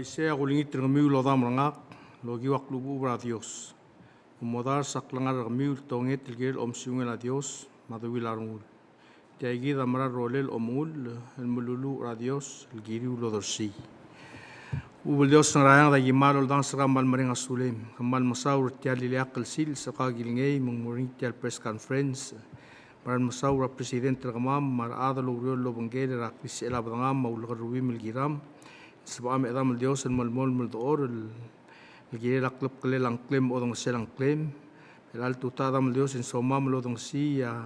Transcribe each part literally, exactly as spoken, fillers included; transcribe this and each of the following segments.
Isei a kulengit er kemiu el odam er ngak, el okiu a klechubechub er a Dios. Omodars a klengar er kemiu el tonget el kirel omesiungel a Dios me a deuil a rengul. Tia kid a mera el rolel omengull el meluluuch er a Dios el kiriu el odersii. Chubel Dios er a eanged a ki kmal oldanges er kau me kmal mereng a sulem. Kmal mesaul er tia el ileakl el sils el kau a kilengei me ng mo er ngii tia el press conference. Kmal mesaul er a president er kemam me a rechad el oureor el obengkel er a klisichel a bedengam me a ulekerreuim el kiram. Sebecham e Chedam el Dios el melemolem el dechor el kirel a klebkellel a ngklem, odengesel a ngklem. Chelecha el tutau Chedam el Dios e ng somam el odengesii a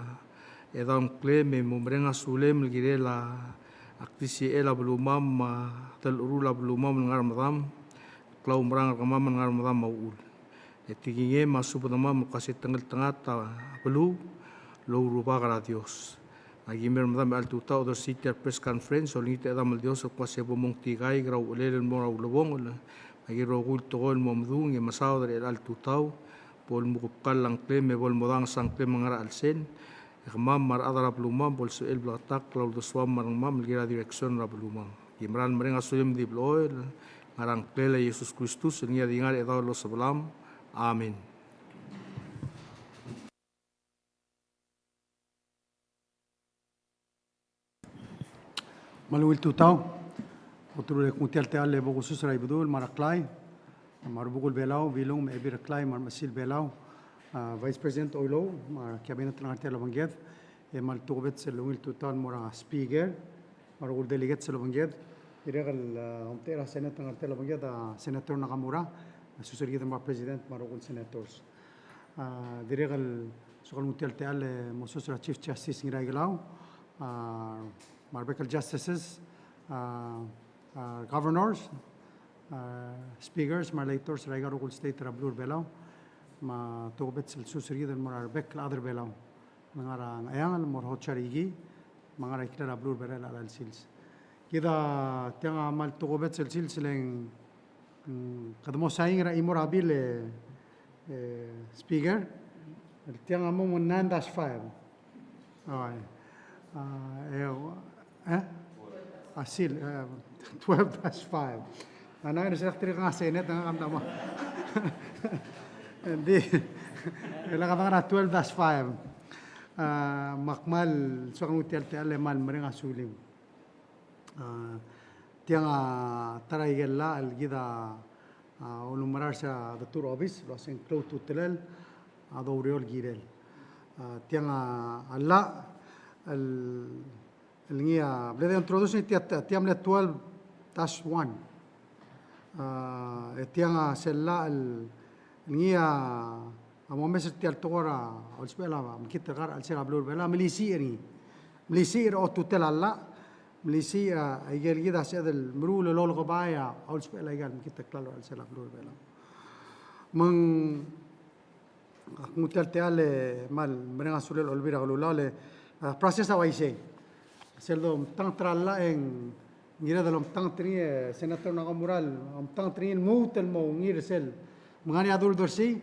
Chedam el ngklem e mo mereng a sulem el kirel a klisichel a belumam me a delcherul a belumam el ngar medam, klaumerang er kemam el ngar medam me a uchul. E tekingem a subedemam el kmo se tengeltengat a beluu el ourubak er a Dios. Aki mer medam er chelecha el tutau odersii tia el press conference, olengit e Chedam el Dios el kmo se bo mong tikaik er a uchelel el mo er a ulebongel. Aki rokui el tekoi el mo medung e mesaod er chelecha el tutau bo lmukebkall a ngklem e bo lmodanges a ngklem el ngar er a chelsel. E kemam me a rechad er a belumam bo lsebechel el bleketakl a uldesuam me a rengmam el kirel a direction er a belumam. Ki mera el mereng a sulem el di blechoel, ngar er a ngklel a Jesus Kristus el ngii a di ngar er a Chedaol el Osebelam. Amen. Me a ungil tutau. Olturk e kung tia el techall el bo kusus er a Ibedul me a Reklai me a Rubekul Belau, Bilung me a Ebil Reklai me a Remechesil Belau, a, Vice President Oilouch me a cabinet el ngar er tia el obengked, e kmal tokubets el ungil tutau el mo er a speaker me a rokui el delegates el obengked. Dirrek el, a, omtechei er a Senate el ngar er tia el obengked, a, Senator Nakamura, a, susu er kid el mo er a president me a rokui el senators. A, dirrek el soak el nguu tia el techall el mo susu er a Chief Justice Ngiraikelau, a, me a rebek el justices, a, a, governors, a, speakers me a legislators er aika el rokui el state er a beluu er a Belau, me a tokubets el susu er kid el mo er a rebek el chad er a Belau el ngar er a Ngcheangel el mo er a Hotchkiss, me a ngar er a ikrel a beluu er a Belau er chelecha el sils. Kid a tiang a kmal tokubets el sils e le ng, mm, kede mo sain er a chimo er a bill e, e, speaker, el tiang a mo nine dash five. Oi. A, e, e? A, sil, e, twelve dash five. A, ng ngar er sel dirk ngar er a Senate, ng ngar er a kemam. Ng di, e le kede ngar er a twelve dash five. A, me ak kmal soak el nguu tia el techall e kmal mereng a sulem. A, tiang a ta er a ikel llach el kid a, a, oumera er se er a detuu er a obis el uase ng klou a ultutelel a doureor el kirel. A, tiang a, a llach el, el ngii a, bla de introduce er ngii tia, tia mle twelve dash one. A, e tiang a sel llach el, el ngii a, a mo omes er tia el tekoi er a, ousbech a mekngit el kar er a chelsel a beluu er a Belau, melisiich er ngii. Melisiich er a ultutelel a llach, melisiich a, a ikel kid a sebeched el meruul el olekebai a, ousbech a ikal mekngit el klalo er a chelsel a beluu er a Belau. Me ng ak nguu tia el techall e kmal mereng a sulel Olbiil er a Kelulau le, a, process a uaisei. Sel domtanget er a llach e ng kired el omtanget er ngii, e, Senator Nakamura el omtanget er ngii el lmuut el mo ungil er sel. Me ng ngar er ngii a duldersii,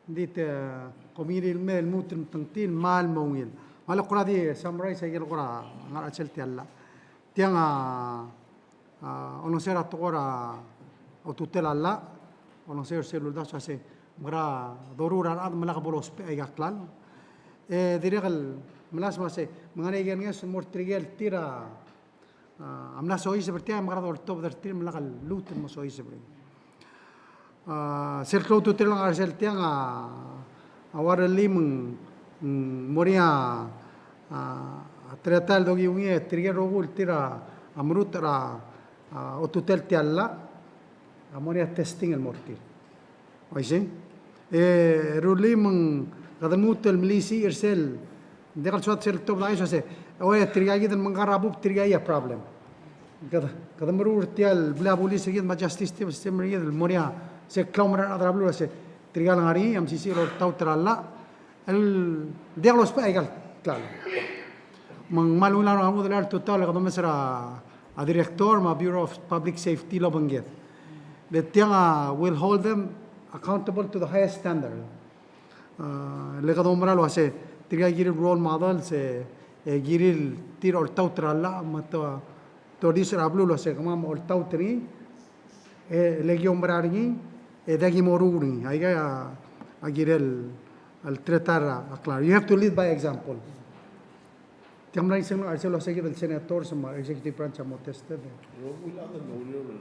ng di te, e, kom ngii di el me lmuut el metengetii el kmal mo ungil. Me a le kora di summarize a ikel kora ngar er a chelsel tia el llach. Tiang a, a, olengeseu er a tekoi er a ultutelel a llach, olengeseu er sel uldasu el uase, mekera doruul er a rechad me lak bo lousbech aika el klalo. E dirrek el melasem el uase, me ng ngar er ngii a ikel ngeso el mo er tirke el tir a, a mla soiseb er tia, mekera doltobed er tir me lak lluut el mo soiseb er ngii. A, sel klou a ultutelel el ngar er sel tiang a, a ua rellii me ng, mm, mo er ngii a, a, teletael el dokiu ngii e tirke el rokui el tir a, a merutech er a, a, ultutelel tia el llach, a mo er ngii a testing el mo er tir. Uaisei? E rullii me ng kede lmuut el melisiich er sel, ng diak el soad sel tobed a chais el uase, oi, tirka kid el mengkar er a bub, tirka a problem. Kede, kede meruul er tia el blil a bulis er kid me a justice system er kid el mo er ngii a se klaumerang er a rechad er a beluu el uase tirka el ngar er ngii a mesisiich el oltaut er a llach el diak lousbech aika el klalo. Me ng kmal ungil a rengud el tutau el kede omes er a director me a Bureau of Public Safety el obengked. Le tiang a will hold them accountable to the highest standard. A, le kede oumera el uase tirka kirir el role model se, e, kirir el tir a oltaut er a llach me te, te reduce er a beluu el uase kemam a oltaut er ngii. E le ki oumera er ngii, e diak ki mo ruul er ngii. Aika a, a kirel el teletael a klaro. You have to lead by example. Tiang mla sel, a sel uase kid el senators me a executive branch a mo tested. Rokui el chad el mo oureor el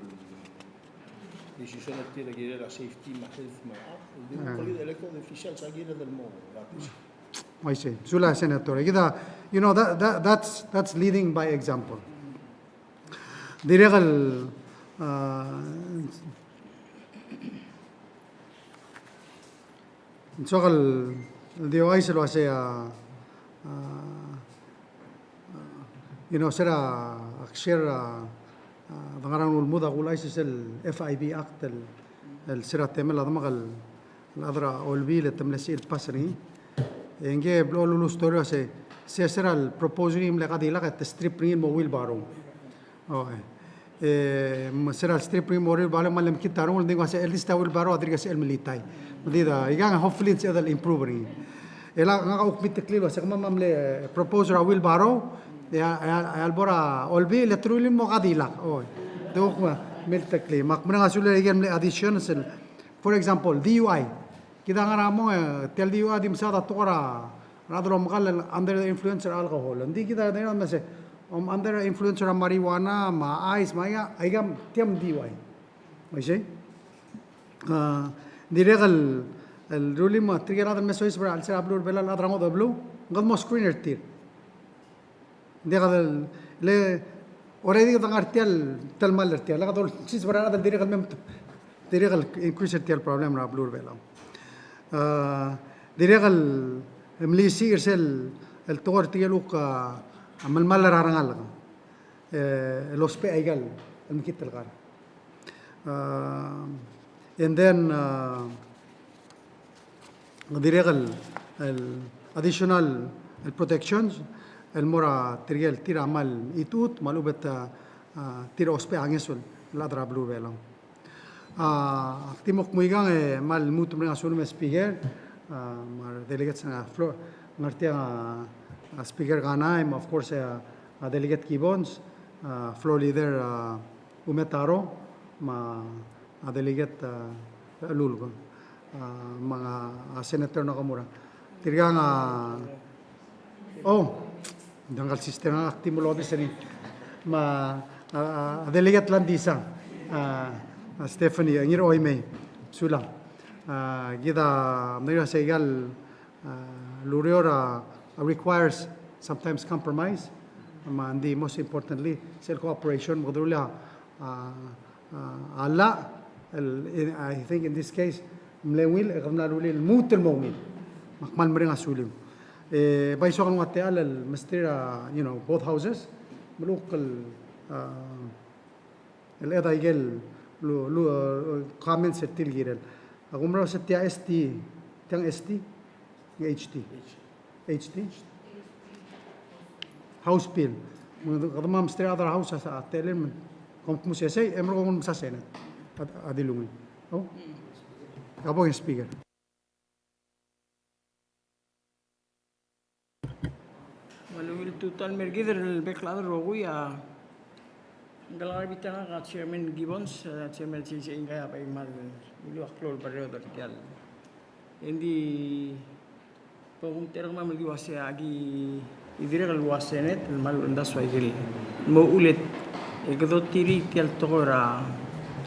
decision er tir a kirel a safety me a health me a, di mo kid el elected officials a kirel el mo, that is. I see. Sulang, Senator. Kid a, you know, that, that, that's, that's leading by example. Dirrek el, a, ng soak el di ouchais el uase a, a, you know, se er a ak share a, a, de ngar er a ulemuchel a kulai sel F I B Act el, el se er a temel a demak el chad er a Olbiil e te mle sebechir el pass er ngii. E ngii a blo lululstory el uase se, se er a le propose er ngii mle kadilak e te strip er ngii el mo wheelbarrow. O, e, me se er a le strip er ngii el mo wheelbarrow me a le mekngit a rengul, ng di ng uase at least a wheelbarrow a dirk sebechel el melitai. Me di da, ikang, hopefully ng sebeched el improve er ngii. E le ngak a kuk milteklii el uase kemam a mle propose er a wheelbarrow, e a, e a, e a lebo er a Olbiil e te rullii el mo kadilak. O, di kuk milteklii. Me ak mereng a sulir a ikel mle additions el, for example, D U I. Kid a ngar er a mong, e, tia el D U I a di mesaod a tekoi er a, er a rechad el omekall el under the influence er a alcohol. Ng di kid a, ng di me se, om under the influence er a marijuana, me a ice, me a aika, aika tia me D U I. Oisei? A, dirrek el, el rullii me tirke el chad el me soiseb er a chelsel a beluu er a Belau el chad er a ngodech el beluu, ng kede mo screen er tir. Ng diak el, le, already kede ngar tia el telemall er tia, le kede olsiseb er a rechad el dirrek el mem, dirrek el increase er tia el problem er a beluu er a Belau. A, dirrek el, el melisiich er sel, el tekoi er tirke el kuk, a, melemall er a rengalek. E, el ousbech aika el mekngit el kar. A, and then, a, dirrek el, el additional, el protections el mo er a tirke el tir a kmal chitechut me a lechub e te, a, tir a ousbech a ngeso el chad er a beluu er a Belau. A, ak di mo kmo ikang e kmal lmuut el mereng a sulem e Speaker, a, me a delegates er a floor, ngar tiang a, a Speaker Kanai, me of course, a, a Delegate Gibbons, a, Floor Leader, a, Umetaro, me a, a Delegate, a, Lulko, a, me a, a Senator Nakamura. Tirkang a, oh, dengkal sister ngak a kdi mo lobis er ngii. Me a, a, a Delegate Landisang, a, a Stephanie, a Ngiroimei, sulang. A, kid a, mdengei a se ikal, a, el ureor a, a requires sometimes compromise. Me ng di most importantly, sel cooperation, me kede rullii a, a, a, a llach, el, in, I think in this case, mle ungil, e kede mla rullii el lmuut el mo ungil. Me ak kmal mereng a suliu. E, bai soak el nguu a techall el mesterir a, you know, both houses, me lechub el, a, el add a ikel, lu, lu, a, comments er tir el kirel. Ak oumera se tia S T, tiang S T, H T. H T? House Bill. Me kede mesterir a other house a, a techellel me kom kmu sei, e merekong el mesa Senate. A, a di lungil. Oh? Kabong, Speaker. Me a ungil tutau el mer kid el bek el chad el rokui a, ngka el ngar er a bita er ngak a Chairman Gibbons, a Chairman C C, ngka a bai kmal uluak klou el berreod er tial. Engdi bo kumtechei er kemam el di uasei a ki, e dirrek el ua Senate el kmal uldasu a ikel mo uchul e kede otirii tial tekoi er a,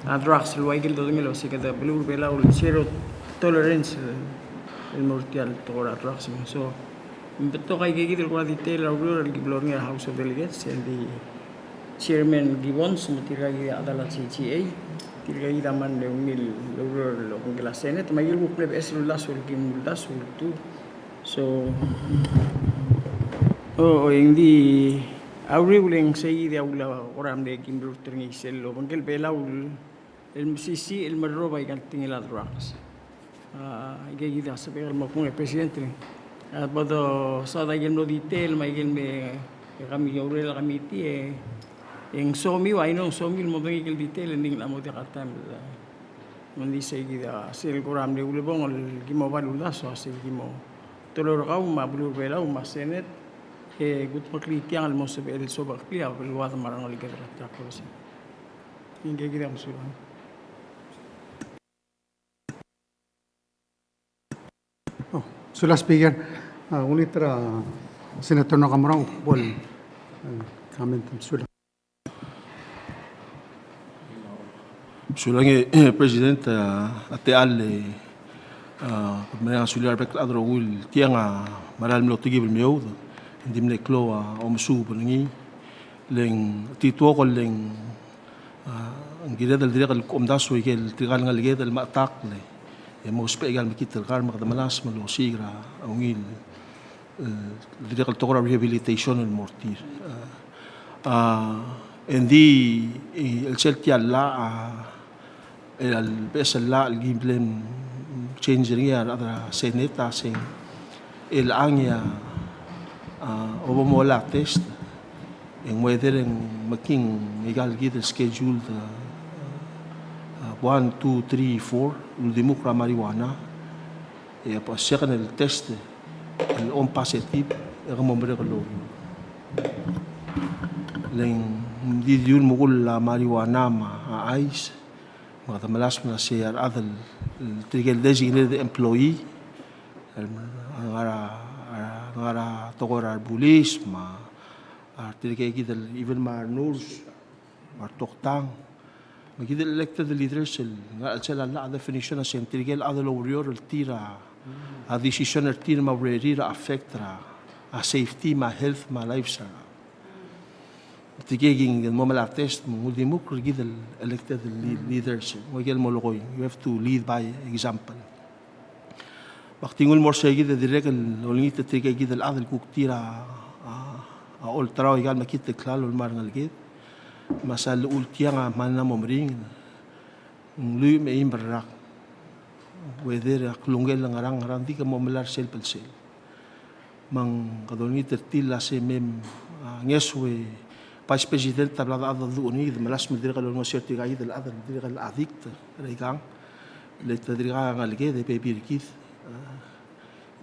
a drugs el ua ikel dodengei el uasei kede beluu er a Belau el zero tolerance el mo er tial tekoi er a drugs. So, ng betok a ikakid el kora detail er a ureor el ki mlo er ngii er a House of Delegates, el di Chairman Gibbons, me tirkakid a chad er a C C A, tirkakid a mle ungil el oureor el obengkel a Senate, me a ikel kuk mle beches el uldasu el kim uldasu el tu. So, o, o, engdi a uriul e ng seikid a ula kora mle kim rurt er ngii sel obengkel Belau el el mesisiich el merrob a ikal tekingel a drugs. A, ikakid a sebechek el mo kmo e President, a, bo dosaod a ikel mlo detail me a ikel me, e kami a urerel a committee, e, e ng somiu, a ino ng somiu el mo medengei a ikel detail, e ng di ng mla mo diak a taem el, me ng di seikid a sel kora mle ulebongel el ki mo bai el uldasu a sei ki mo teloi er kau me a beluu er a Belau me a Senate, e kudmeklii tiang el mo sebechel el sobecheklii a beluad me a rengeleked er a Belau. Ngii kid a mesulang. Sulang Speaker, a, ulengit er a Senator Nakamura, bo el, e, comment, sulang. Sulang e, e, President, a, a techall e, a, mereng a sulir a rebek el chad el rokui el tiang a mera el mlo tekib el meoud, ng di mle klou a omesuub er ngii, le ng tituok el le ng, a, ng kired el dirrek el kumdasu a ikel tirka el ngeleked el mechetakl e mo ousbech aika el mekngit el kar me kede melasem el osiik er a ungil, e, dirrek el tekoi er a rehabilitation el mo er tir. A, e ng di, e, el sel tia el llach, a, el beches el llach el ki bla el change er ngii a rechad er a Senate a se ng chelechang e a, a, obo mo lab test, e ng whether e ng mekngit aika el kid el schedule, a, a, one, two, three, four, uldimukl er a marijuana, e a second el test el om positive, e ke mo merek el oureor. Le ng di diul mukul a marijuana me a ice, me kede melasem el se a rechad el, tirke el designated employee, el ngar er a, ngar er a tekoi er a rebulis, me a tirke kid el, even me a renurse, me a retoktang, me kid el elected leaders el ngar er a chelsel a llach a definition a se ng tirke el chad el oureor el tir a, a decision er tir me a urerir a affect er a, a safety me a health me a lives er a. Tirke kid el mo melab test me ng uldimukl er kid el elected le-, leaders. Ng ua ikel mo lekoi, you have to lead by example. Me ak di nguu el mo er se kid e dirrek el olengit er tirke kid el chad el kuk tir a, a, a olterau aika el mekngit el klalo el mla er a ngeleked. Me a sel llechul tiang a kmal mla mo meringel, ng lluich me a eim el rak. Whether a klungel el ngerang, ngerang, di ke mo melai er sel belsel. Me ng kede olengit er tir el se mei, a, ngeso e Vice President a bla de chad el dmu er ngii, kede melasem el dirrek el olengeseu er tirka kid el chad el dirrek el addict er aikang. Le te dirk ngeleked e bebil er kid. A,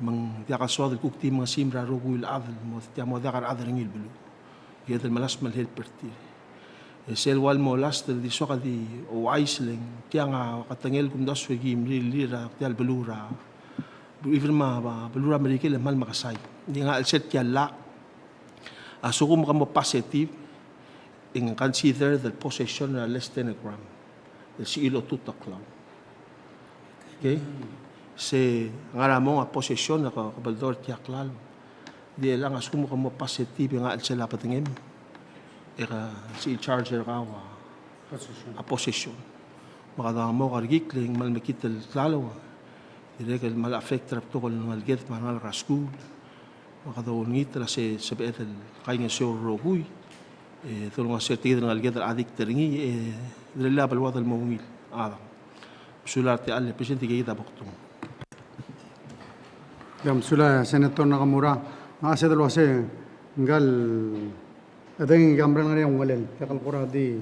me ng diak a soad el kuk di mengesim er a rokui el chad el mo, tia mo diak a rechad er ngii el beluu. Kede melasem el help er tir. E sel ua el mo last el di soak a di ouchais le ng tiang a katengel kumdasu e ki mririr er tia el beluu er a, even me a, beluu er a Merikel e kmal mekesai. Ng di ngar er a chelsel tia el llach, a lsekum ke mo positive, e ng consider the possession er a less than a gram. El sebechir el otut a klalo. Okay? Se ngar er a mong a possession e ke, ke beldor tia el klalo. Di chelechang a lsekum ke mo positive e ngar er a chelsel a bedengem, e ke sebechir el charge er kau a, possession. A possession. Me kede mo kerekikl e ng kmal mekngit el klalo. Dirrek el kmal affect er a betok el ngeleked me a rengalek er a skuul. Me kede olengit el se, sebeched el kaingeseu el rokui, e dolengeseu er tir el ngeleked el addict er ngii, e delal a beluad el mo ungil. A dang. Mesulang er tia el President, e kid a bo kdung. Ia, mesulang Senator Nakamura. Me a sel dua se, ngka el E dengki a mera el ngar er ngii a ungil el, diak el kora di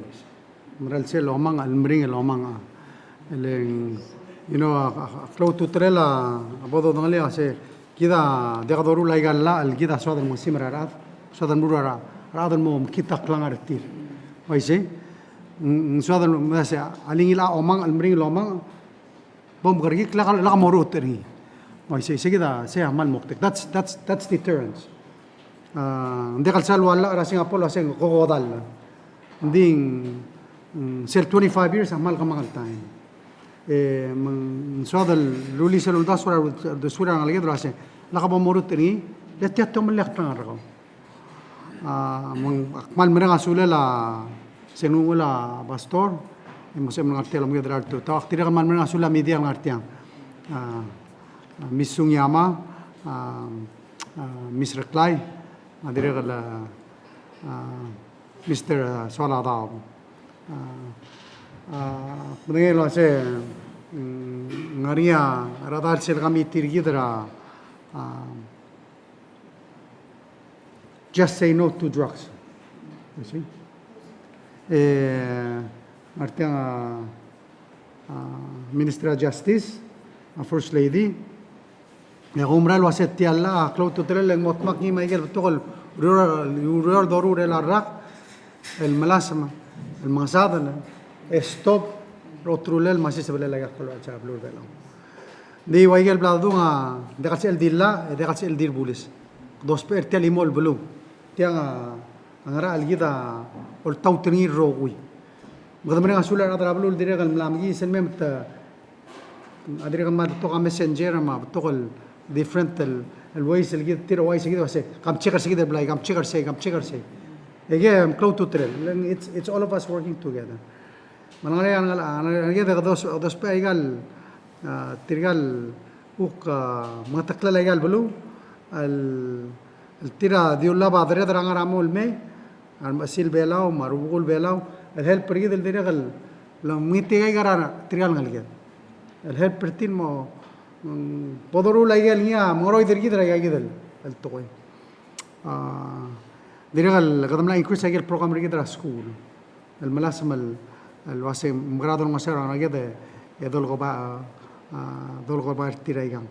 mera el sel omang, el meringel el omang a. E le ng, you know, a, a, a klou a ultutelel a bo dodengelii a se, kid a diak doruul aika el llach el kid a soad el mengesim er a rechad, soad el meruul er a rechad el mo mekngit a klengar er tir. Uaisei, ng, ng soad el, me se, a lingil a omang, el meringel el omang, bo mkerekikl, lak, lak moruul er ngii. Uaisei, sei kid a, sei a kmal moktek. That's, that's, that's deterrence. A, ng diak el sal ua el llach er a Singapore el uasei ng kokodall. Ng di, mm, sel twenty-five years a kmal kemanget el taem. E, me ng soad el rullii sel uldasu er a uldesuir a rengeleked el uasei, lak bo moruul er ngii, le tia te omellii a klengar er kau. A, me ng, ak kmal mereng a sulel a, sel ngunguchel a Pastor, e mo sebechem el ngar tia el omenged er a retuutau. Ak dirrek el kmal mereng a sulel a media el ngar tiang. A, a, Miss Sugiyama, a, a, Miss Reklai, a dirrek el, a, a, Mister, a, Soaladaob. A, a, ak medengei el uasei, mm, ng ngar er ngii a rechad er sel committee er kid er a, a, Just say no to drugs. You see? E, ngar tiang a, a, Minister of Justice, a First Lady, e ak oumera el uasei tia el llach a klou a ultutelel e ng mo dmak ngii me a ikel betok el ureor, ureor el doruul er a rak, el melasem, el mengesadel, e stop, el oterulel me a sisebelel aika el klou el chad er a beluu er a Belau. Ng di ua ikel bla dung a, diak el sebechel di llach, e diak el sebechel di rebulis. Dousbech er tia el chimo el beluu. Tiang a, a ngerachel kid a oltaut er ngii el rokui. Me kede mereng a sulir a rechad er a beluu el dirrek el mla mekiis el mei me te, a dirrek el mla betok a messenger me a betok el different el, el ways el kid, tir a uaisei kid el uase, kom check er sei kid el blai, kom check er sei, kom check er sei. E ke, em, klou a ultutelel. It's, it's all of us working together. Me a lengar er ngii a, a, a, a, a, dousbech, dousbech a ikal, a, tirkal kuk, a, mengeteklel a ikal beluu, el, el tir a di ulab a deredel a ngar er a mong el mei, a remechesil Belau, me a rubekul Belau, el help er kid el dirrek el, el mengitekangk er a tirkal ngeleked. El help er tir mo, mm, bo doruul a ikel ngii a mengeroid er kid er a ikakid el, el tekoi. A, dirrek el kede mla increase a ikel program er kid er a skuul. El melasem el, el uase ng mekera dolengeseu er a ngeleked e, e dolekoi a, a, dolekoi er tir a ikang.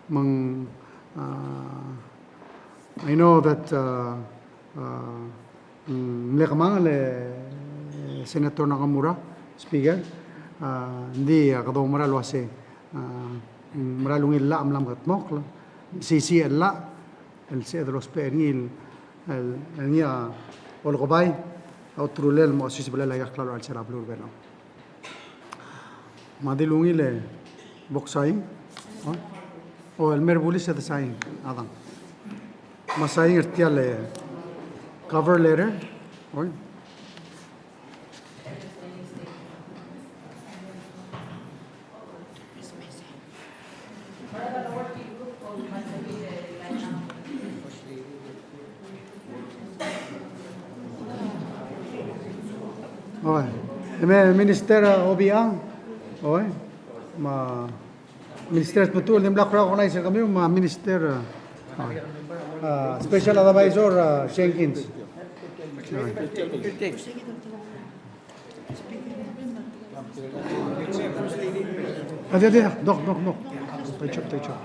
Me ng, a, I know that, a, a, ng mle kemanget el Senator Nakamura, Speaker, a, ng di, a, kede oumera el uase, a, ng mera el ungil llach el mla mekedmokl, mesisiich el llach, el sebeched el ousbech er ngii el, el, el ngii a olekebai a oterulel el mo osisebelel a ikal klalo er a chelsel a beluu er a Belau. Me a di ungil e bo ksaing. O, el mer bulis e de saing, a dang. Me a saing er tia el cover letter. Oi. Oi. E me Minister, a, Obichang. Oi. Me a Minister Tmetuchl, el dimlak recognize er kemiu, me a Minister, a, a, Special Advisor, a, Jenkins. Oi. Adi, adi, dok, dok, dok. Taichok, taichok.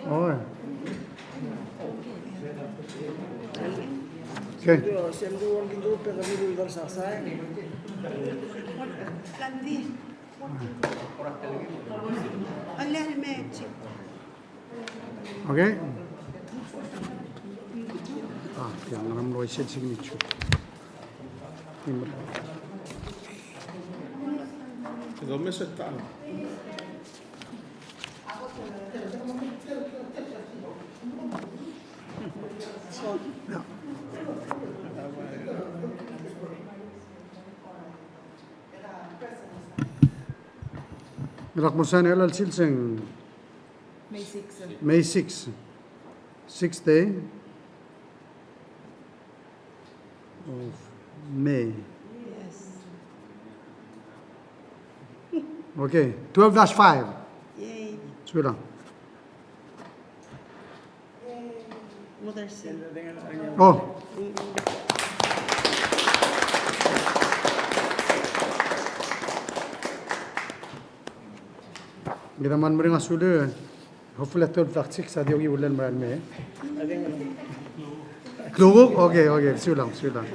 Oi. Okay. Okay. A, tiang, ng mlo uaisei el signature. Ng diak mo sain er a chelecha el sils e ng May six. May six. Sixth day of May. Yes. Okay, twelve dash five. Yay. Sulang. Oh. Kede mla mereng a sulir. Hopefully a twelve thirty-six a di okiu el merael el mei. Klukuk? Okay, okay, sulang, sulang.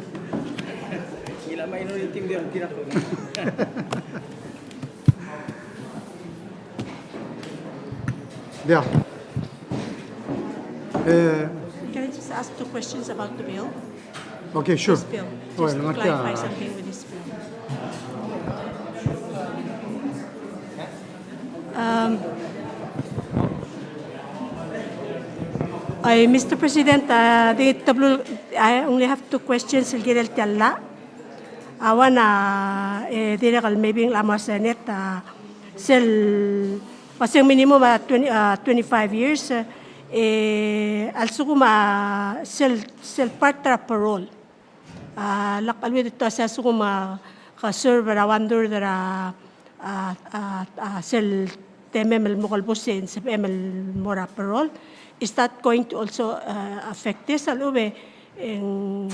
Diak. Eh, Can I just ask two questions about the bill? Okay, sure. This bill. Just to clarify something with this bill. Um, I, Mister President, uh, the, I only have two questions el kirel tia el llach. A one, a, e, dirrek el maybe ng mla mo er a Senate, a, sel, uase ng minimum a twenty, a, twenty-five years, e, a lsekum a sel, sel part er a parole. A, lak a lwed e te uase a lsekum a ke serve er a one third er a, a, a, a, sel temem el mo kelebus e ng sebechem el mo er a parole. Is that going to also, uh, affect this? A lechub e ng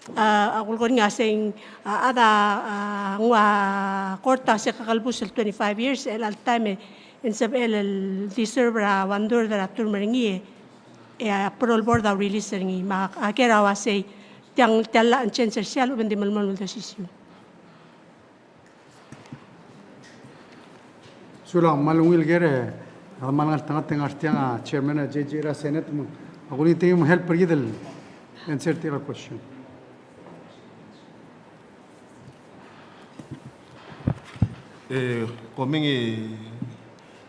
A, a kulekoi er ngii a sei, a, a chad a, a, nguu a court a se ke kelebus el twenty-five years, el all time e ng sebechel el deserve er a one third er a term er ngii. e a parole board a release er ngii, me a ker a uasei tiang, tia el llach a change er sei a lechub e ng di melemolem el desisiu. Sulang, me a ungil ker e, a kmal ngeltengat e ngar tiang a chairman er a J J er a Senate, me a kulengit e ng help er kid el answer tia el question. Eh, coming, eh,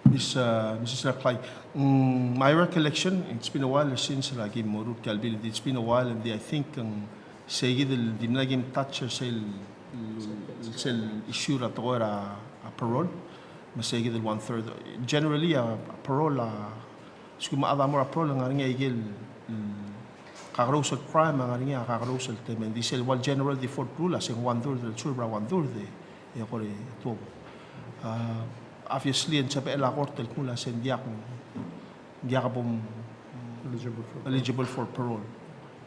Miss, uh, Missus Reklai, mm, my recollection, it's been a while since, like, mo er tia el bill, it's been a while, and I think, um, sei kid el dimlak kim touch er sel, sel issue er a tekoi er a, a parole, me sei kid el one third. Generally, a, a parole, a, skuul me a chad a mo er a parole, ng ngar er ngii a ikel, mm, kakerous el crime, a ngar er ngii a kakerous el temel. Di sel ua el general default rule a se ng one third el serve er a one third e, e kora tuobed. Ah, obviously, e ng sebechel a court el kmo a se ng diak, diak bo eligible for, eligible for parole.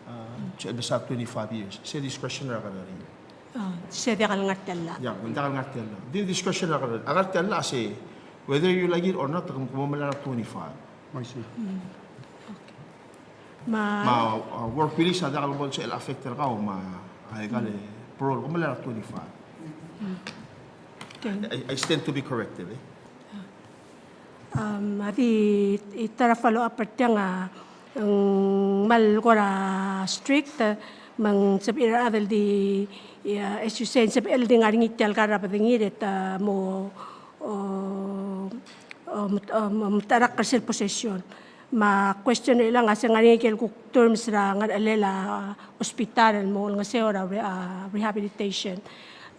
Ah, se el mesa twenty-five years. Se discretion er a kerrekeriil. Ah, se diak el ngar tia el llach. Ia, ng diak el ngar tia el llach. Di discretion er a kerrekeriil. A ngar tia el llach a se, whether you like it or not, ke mo melai er a twenty-five. I see. Mm. Okay. Me a, me a, uh, work release a diak el bo el sel affect er kau me a ikal, mm, parole, ke melai er a twenty-five. Mm. Okay. I, I stand to be corrected, eh? Um, a di, e ta er a follow up er tiang a, ng kmal kora strict, me ng sebechir a rechad el di, ia, as you say, ng sebechel di ngar er ngii tia el kar er a bedengir e te mo, o, o, met-, o, metecherakl er sel possession. Me a question er chelechang a se ng ngar er ngii a ikel kuk terms er a ngerechelel a hospital el mo olengeseu er a re-, a rehabilitation.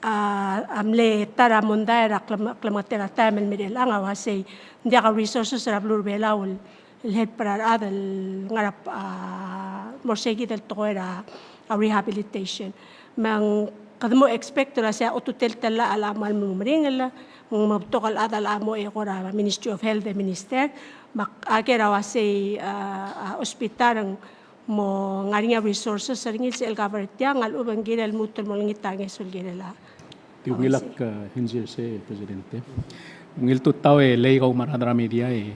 A, a mle ta er a mondai er a klem-, klemengetel a taem el mei er chelechang a uasei ng diak a resources er a beluu er a Belau el, el help er a rechad el ngar er a, a, mo er sei kid el tekoi er a, a rehabilitation. Me ng kede mo expect el uasei a otutel tia el llach a locha mo meringel, me ng mo betok el chad a locha mo eko er a Ministry of Health e minister, me a ker a uasei, a, a hospital ng mo ngar er ngii a resources er ngii el sel cover tiang, a lechub e ng kirel lmuut el mo olengit a ngeso el kirel a. Di ungil a, uh, hinzi er sei, Presidente. Ungil tutau e lei kau me a rechad er a media e.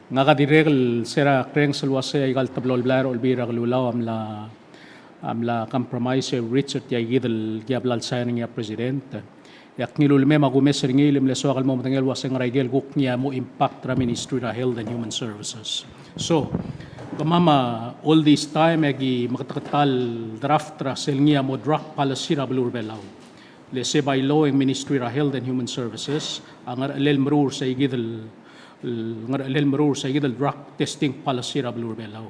Ngak a dirrek el se er a kerrenges el uasei a ikal teblo el blai er a Olbiil er a Kelulau a mla, a mla compromise e reach er tia kid el, kia bla el sign er ngii a President. E ak ngiluu el mei me a kumes er ngii el mle soak el mo medengei el uasei ngera ikel kuk ngii a mo impact er a Ministry er a Health and Human Services. So, kemam a all this time e aki meketeketang el draft er a sel ngii a mo drug policy er a beluu er a Belau. Le se by law e ng Ministry er a Health and Human Services a ngerechelel meruul er sei kid el, el ngerechelel meruul er sei kid el drug testing policy er a beluu er a Belau.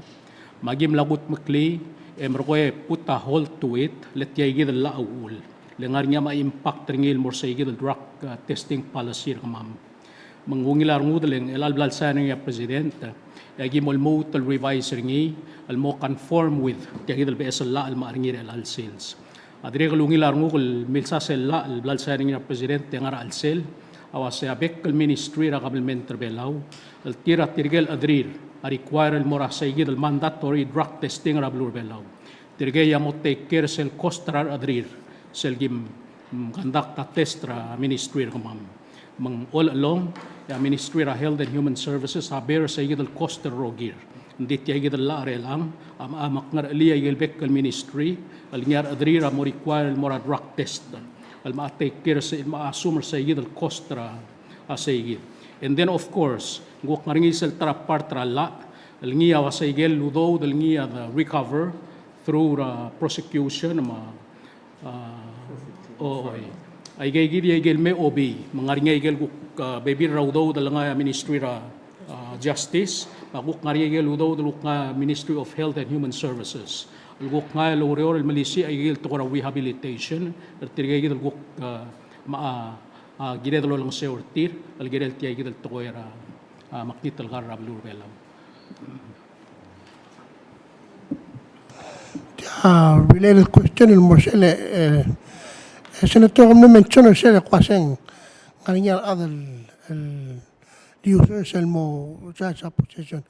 Me aki mla kudmeklii e merekong e put a halt to it, le tia kid el llach a uchul. Le ngar er ngii a mla impact er ngii el mo er sei kid el drug, uh, testing policy er kemam. Me ng ungil a rengud el ng chelecha el bla el sign er ngii a President, e aki mo lmuut el revise er ngii el mo conform with tia kid el beches el llach el mla er ngii er chelecha el sils. A dirrek el ungil a renguk el milsa sel llach el bla el sign er ngii a President e ngar er a chelsel a uasei a bek el ministry er a kabelment er a Belau el tir a tirke el chederir a require el mo er a sei kid el mandatory drug testing er a beluu er a Belau. Tirke a mo take care sel cost er a rechederir sel kim, mm, conduct a test er a ministry er kemam. Me ng all along, e a Ministry er a Health and Human Services a bear sei kid el cost el rokir. Ng di tia kid el llach er chelechang a, a mla ngerechelii a ikel bek el ministry el ngii a rechederir a mo require el mo er a drug test el mla take care, el mla assume er sei kid el cost er a, a sei kid. And then of course, ng kuk ngar er ngii sel ta er a part er a llach el ngii a uasei ikel udoud el ngii a de recover through er a prosecution me a, a, o, oi. Aike kid a ikel me obi, me ng ngar er ngii a ikel kuk, a, bebil er a udoud el ngai a Ministry er a, a, Justice, me a kuk ngar er ngii a ikel udoud el kuk ngai a Ministry of Health and Human Services. El kuk ngai el oureor el melisiich a ikel tekoi er a rehabilitation er tirke kid el kuk, a, mla, a, a, kired el olengeseu er tir el kirel tia kid el tekoi er a, a, mekngit el kar er a beluu er a Belau. Tia related question el mo er sel, e, e, Senator, kom mle mention er sel el kmo uasei ng ngar er ngii a rechad el, el users el mo charge a possession.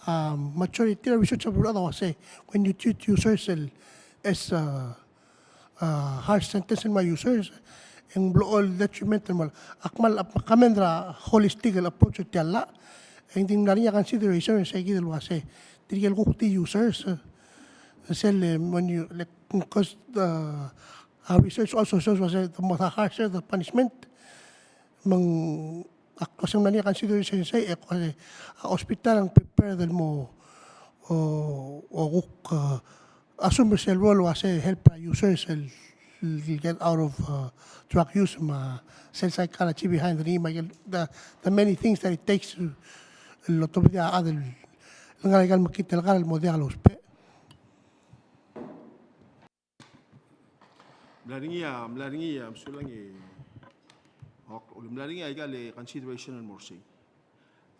A, majority er a research a bla el uasei, when you treat users el, as, a, a, harsh sentence el mo users, e ng blechoel detrimental el mo. Ak kmal, ak comment er a holistic el approach er tia el llach, e ng di ng ngar er ngii a consideration er sei kid el uasei tirke el kuk di users, e, sel, e, when you, like, because the, our research also shows was the more the harsher the punishment, me ng ak, a se ng mla er ngii a consideration sei, e ko, e, a hospital a ng prepared el mo, o, o kuk, e, assume er sel role el uase help er a users el, el get out of, e, drug use me a sel psychology behind er ngii me a ikel, the, the many things that it takes to, el otobedii a chad el ngar er a ikel mekngit el kar el mo diak lousbech. Mla er ngii a, mla er ngii a, mesulang e, ok, mla er ngii a ikal consideration el mo er sei.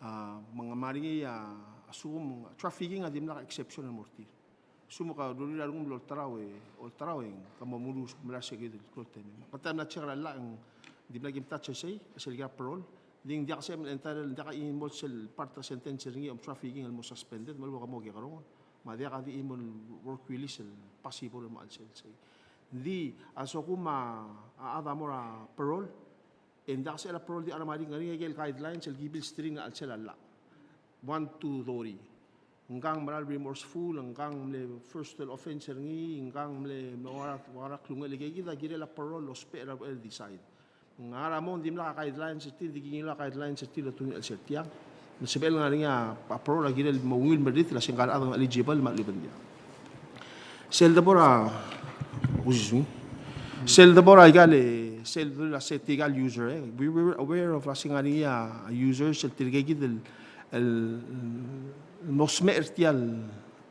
A, me ng mla er ngii a, assume, trafficking a dimlak a exception el mo er tir. Assume ke doruul a rengum el olterau e, olterau e, ke mo merus, mla er sei kid el klou el temem. Kede mla check er a llach e ng dimlak kim touch er sei, e sel kirel a parole. Ng di ng diak sebechem el entitled, ng diak a chimo el sel part er a sentence er ngii a trafficking el mo suspended, me a lebo ke mo kekerong. Me a diak a di chimo el work release el possible el mo chelsel sei. Ng di a lsekum a chad a mo er a parole, e ng diak sel a parole di a remarik er ngii a ikel guidelines el ki bilsterir a chelsel a llach. One, two, three. Ngkang mera el remorseful, ngkang mle first el offense er ngii, ngkang mle, mle ua, ua klungel, e kid a kirel a parole el ousbech er a, el decide. Ngar er a mong, dimlak a guidelines er tir, di kingilai a guidelines er tir el otungii el chelsel tiang. Me sebechel ngar er ngii a parole a kirel mo ungil me riid el se ngka el chad a eligible me a lechub e ng diak. Sel debo er a, excuse me. Sel debo er a ikal, sel debo er a se tirkal user, e. We were aware of a se ngar er ngii a users el tirke kid el, el, el mo smecher er tia el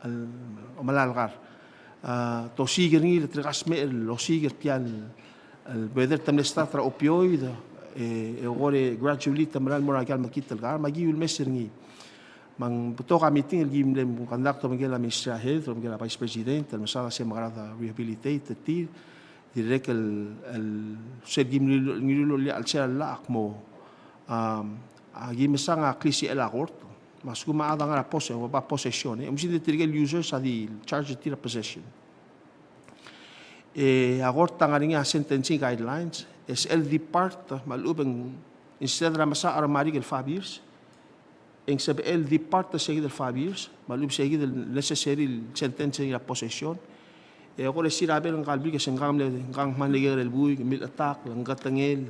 el omelai el kar. A, te osiik er ngii, le tirka smecher el osiik er tia el, el whether te mle start er a opioid, e, e kora gradually te mera el mo er a ikal mekngit el kar, me aki ulemes er ngii. Me ng betok a meeting el ki mle conduct er a Minister er a Health, er a Vice President, el mesaod a se mekerang e rehabilitate er tir, dirrek el, el, sel ki mle, ngilu el loia el chelsel a llach a kmo, um, a ki mesang a klisichel a kort, me a lsekum a chad a ngar er a pose-, a possession, e, oumesingd e tirke el users a di charge er tir a possession. E a kort a ngar er ngii a sentencing guidelines, e sel depart, me a lechub e ng, instead er a mesa a remarik el five years, e ng sebechel depart er se kid el five years, me a lechub e se kid el necessary el sentence er a possession. E kora sirabe er ngka el blik e se ngkang mle, ngkang mle kekerei el buik, mle attack, le ng ketengel,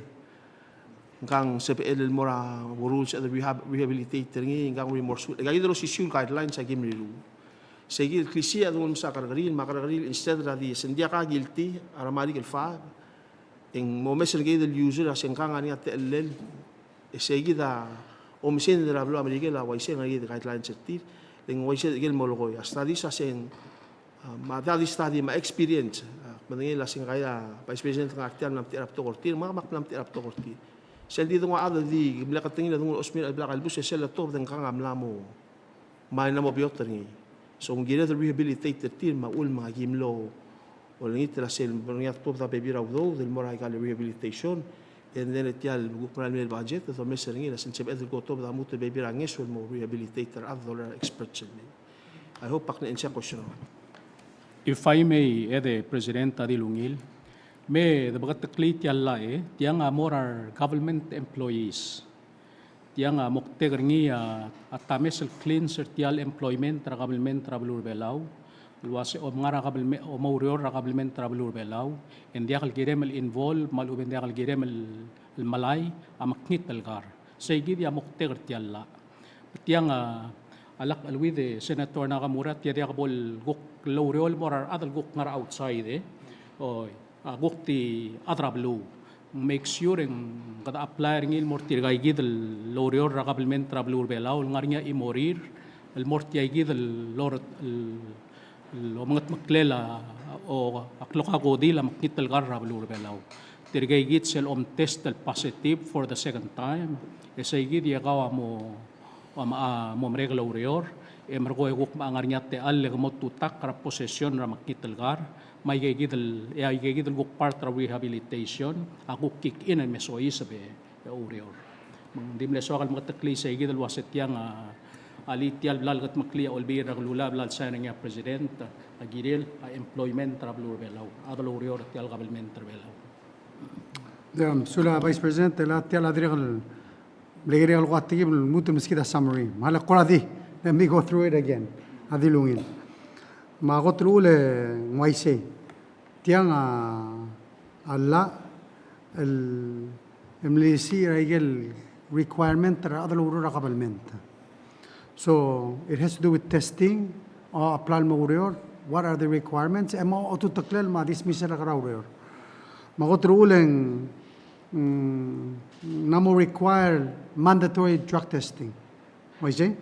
ngkang sebechel el mo er a rules e rehab-, rehabilitate er ngii, ngkang remorseful. E kid el osisiu el guidelines a ki mle ruul. Se kid el klisiich a denguu el mesa kerrekeriil, me a kerrekeriil instead er a di, se ng diak a guilty a remarik el five, e ng mo omes er kid el user a se ngkang a ngar er ngii a techellel, e se kid a oumesingd er a beluu er a Merikel a uaisei, ngar er kid el guidelines er tir, le ng uaisei kid el molekoi. A studies a se ng, a, me a di study me a experience, a, medengei el se ngka el Vice President a ngar tia el mla mtechir a betok er tir, me ak mla mtechir a betok er tir. Sel di denguu a chad el di mle ketengel a denguu el osmir a blak el bus, e sel lotobed e ngkang a mla mo me a mla mo beot er ngii. So, ng kired el rehabilitate er tir me a uchul me aki mlo olengit el sel bo er ngii a tuobed a bebil er a udoud el mo er a ikal rehabilitation, and then e tia el kuk mera el mei el budget e domes er ngii el sel sebeched el ko tuobed a lmuut el bebil er a ngeso el mo rehabilitate er a rechad el dolai er a experts el mei. I hope ak answer a question. If I may add, e President a di ungil, me de beketeklii tia el llach, e, tiang a mo er a government employees. Tiang a moktek er ngii a, a tames el cleanse er tia el employment er a kabelment er a beluu er a Belau, el uase om ngar er a kabelme-, om oureor er a kabelment er a beluu er a Belau, e ng diak el kirem el involve, me a lechub e ng diak el kirem el, el melai a mekngit el kar. Sei kid a moktek er tia el llach. Tiang a, a lak cheleuid e Senator Nakamura, tia diak bo el kuk loureor el mo er a rechad el kuk ngar er a outside, e. Oi. A kuk di chad er a beluu. Make sure e ng kede apply er ngii el mo er tirka kid el oureor er a kabelment er a beluu er a Belau el ngar er ngii a chimorir el mo er tia kid el lor-, el, el omengetmeklel a, o a klok a kodil a mekngit el kar er a beluu er a Belau. Tirka kid sel omtest el positive for the second time, e sei kid e kau a mo a mo, a mo merek el oureor, e merekong e kuk mo ngar er ngii a techall el ke mo tutak er a possession er a mekngit el kar, me aike kid el, e aike kid el kuk part er a rehabilitation a kuk kick in el me soiseb e oureor. Me ng di mle soak el meketeklii sei kid el uase tiang a, a lii tia el bla lekedmeklii a Olbiil er a Kelulau a bla lesign er ngii a President, a kirel a employment er a beluu er a Belau, a chad el oureor er tia el kabelment er a Belau. Sulang Vice President, e le tia el dirrek el mle kirel el kuk a tekib el lmuut el meskid a summary. Me a le kora di, let me go through it again. a di ungil. Me a kot el uchul e ng uaisei. Tiang a, a llach el, el melisiich er a ikel requirement er a rechad el oureor er a government. So it has to do with testing, a, a plan el mo oureor, what are the requirements, e mo otuteklel me a dismissal er a ureor. Me a kot el uchul e ng, mm, ng mla mo require mandatory drug testing. Uaisei?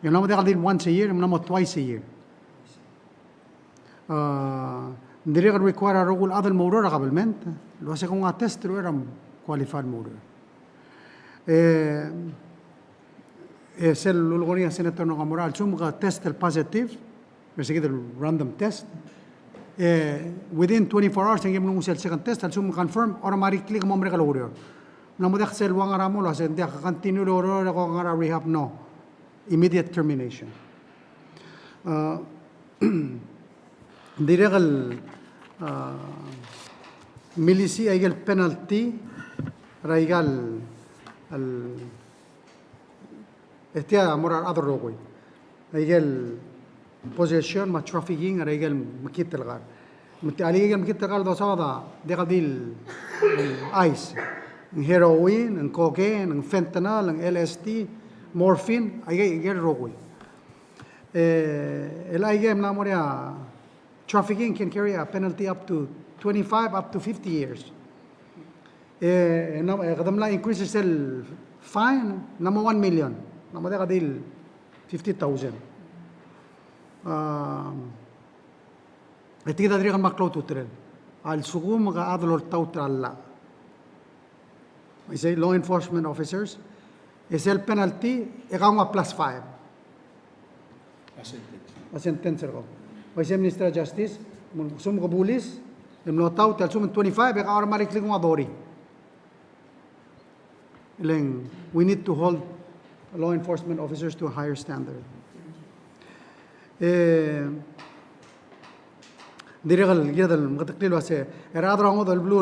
E ng mla mo diak el di once a year, e ng mla mo twice a year. A, ng dirrek el require a rokui el chad el mo oureor er a government el uase ke nguu a test el ureor e qualify el mo oureor. E, e sel lulekoi er ngii a Senator Nakamura, a lsekum ke test el positive, me se kid el random test, e within twenty-four hours e ng mlo nguu sel second test, a lsekum ke confirm, automatically ke mo merek el oureor. Ng mla mo diak sel ua ngar er a mong el uase ng diak ke continue el oureor e ke ngar er a rehab, no. Immediate termination. A, ng dirrek el, a, milisiich a ikel penalty er a ikal, el, e tia mo er a rechad el rokui. A ikel possession me a trafficking er a ikel mekngit el kar. Me tia, a ikel mekngit el kar el dosaod a diak di el ice, ng heroin, ng cocaine, ng fentanyl, ng L S D, morphine, a ikel, ikel rokui. E, el a ikel mla mo er a trafficking can carry a penalty up to twenty-five up to fifty years. E, e, ng, e, kede mla increase sel fine, ng mla mo one million. Ng mla mo diak di el fifty thousand. A, e tia kid a dirrek el mla klou a ultutelel. A lsekum ke chad el oltaut er a llach. Isei, law enforcement officers, e sel penalty, e ke nguu a plus five. A sentence. A sentence er kau. Uaisei, Minister of Justice, me ng lsekum ke bulis, e mlo oltaut, a lsekum ng twenty-five, e ke automatically nguu a thirty. E le ng, we need to hold law enforcement officers to a higher standard. E, ng dirrek el kired el meketeklii el uase, er a rechad er a ngodech el beluu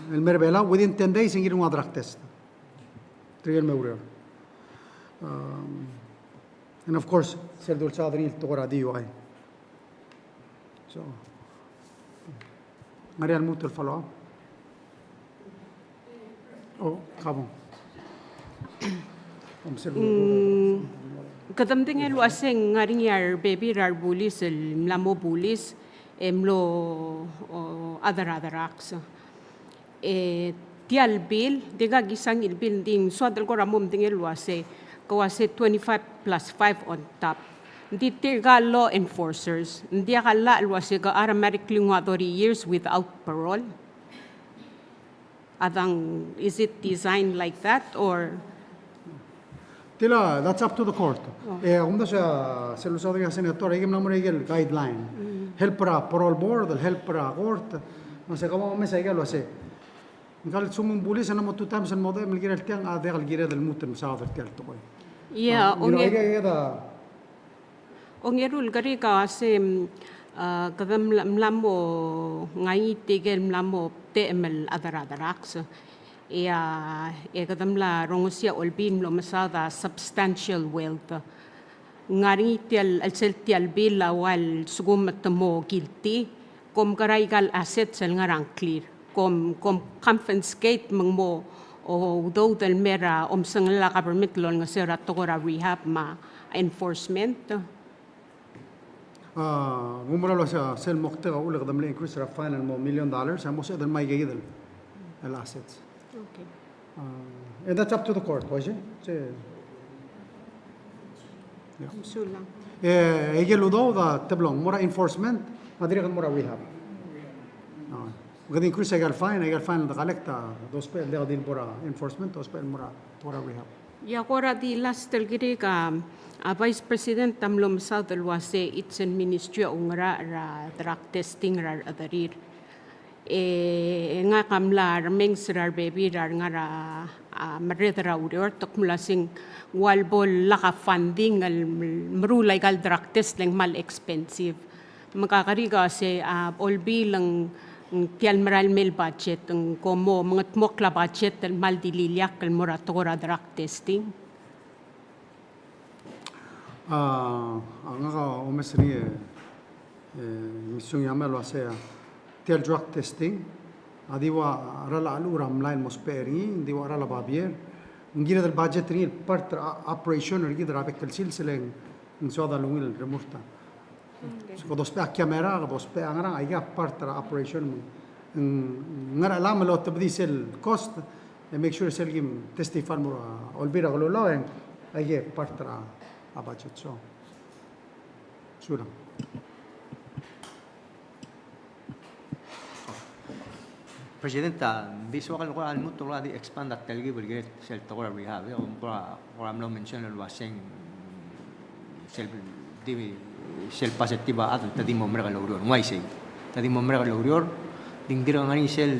el mer a Belau, within ten days e ng kired el nguu a drug test. Tirke el me oureor. Um, and of course, sel dulsaod er ngii el tekoi er a D U I. So, ng ngar er ngii a lmuut el follow up? Oh, kabong. Mm, kede medengei el uase ng ngar er ngii a rebebil er a rebulis el mla mo bulis, e mlo, o, other, other acts. E tia el bill, di kuk isang el bill, ng di ng soad el kora mo medengei el uase, ke uase twenty-five plus five on top. Ng di tirka el law enforcers, ng diak a llach el uase ke automatically nguu a thirty years without parole. Adang, is it designed like that, or? Tia, that's up to the court. Oh. E, a kumdasu a sel dulsaod er ngii a Senator, e ke mla mo er a ikel guideline. Mm. Help er a parole board, help er a court. Me se ke mo mesa ikel uase, ngka el lsekum ng bulis e ng mo two times el mo dmu el kirel tiang, a diak el kired el lmuut el mesaod er tia el tekoi. Yeah, a, you know, onge- aika, aika da. Ongeru el kerik a uase, mm, a, kede mla, mla mo ngii tirke el mla mo bdechelim el other, other acts. E a, e kede mla rongesii a Olbiil el mlo mesaod a substantial wealth. Ng ngar er ngii tia el, el sel tia el bill a ua lsekum te mo guilty, kom kora aika el assets el ngar er a ngklir. Kom, kom confiscate me ng mo, o, udoud el mer a omsengel a government el olengeseu er a tekoi er a rehab me a enforcement. A, ng mo er a uase sel moktek a uchul e kede mle increase er a fine el mo million dollars, a mo sebeched el ngmai aike el, el assets. Okay. Uh, and that's up to the court, uaisei? Se, yeah. Mesulang. E, aike el udoud a te blo ng mo er a enforcement, me a dirrek el mo er a rehab. A, kede increase aike el fine, aike el fine el de collect a dousbech el diak di el mo er a enforcement, dousbech el mo er a, mo er a rehab. Ia kora di last el kerik a, a Vice President a mlo mesaod el uase it's a ministry a oungerachel er a drug testing er a rechederir. E, e ngak a mla remenges er a rebebil er a rengar er a, a, merreder er a ureor, te kmo uasei ng ua lebo el lack of funding el meruul aika el drug test le ng kmal expensive. Me ke kerik a uase a Olbiil ng, ng tia el merael mei el budget, ng ko mo mengetmokl a budget el kmal di liliakl el mo er a tekoi er a drug testing. A, a ngak a omes er ngii e, e, ng isung a mle uasei a, tia el drug testing a di ua cheral a cheluch er a mlai el mo ousbech er ngii, ng di ua cheral a babier. Ng kired el budget er ngii el part er a operation er kid er a bek el sils e le ng soad a lungil el remurt a. Okay. So, kede ousbech a camera, kede ousbech a ngerang, aika part er a operation. Ng, ng ngar er a lam el otebedii sel cost, e make sure sel kim testify el mo er a Olbiil er a Kelulau, e aike part er a, a budget. So, sulang. President, a, ng di soak el kora lmuut el kora di expand a telkib el kirel sel tekoi er a rehab, e, kora, kora mlo mention el uaseng sel di, sel positive a chad, te di mo merek el oureor. Ng uaisei. Te di mo merek el oureor, di ng dirk ngar er ngii sel,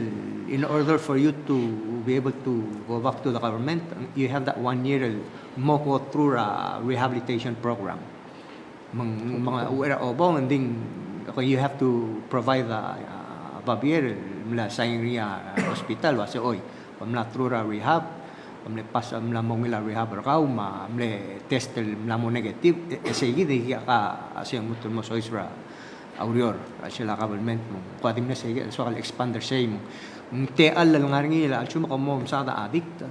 in order for you to be able to go back to the government, you have that one year el mo go through a rehabilitation program. Me ng, me ng uchei er a obong, e ng di, okay, you have to provide a, a babier el mla sign er ngii a hospital el uasei, oi, ke mla through er a rehab, ke mle pass, mla mo ungil a rehab er kau, me a mle test el mla mo negative, e, e sei kid e kid a ka, a sei a lmuut el mo soiseb er a ureor er a chelsel a government. Me ng kora di mle sei kid el soak el expand er sei, me ng techall el ngar er ngii el a lsekum ke mo mesaod a addict,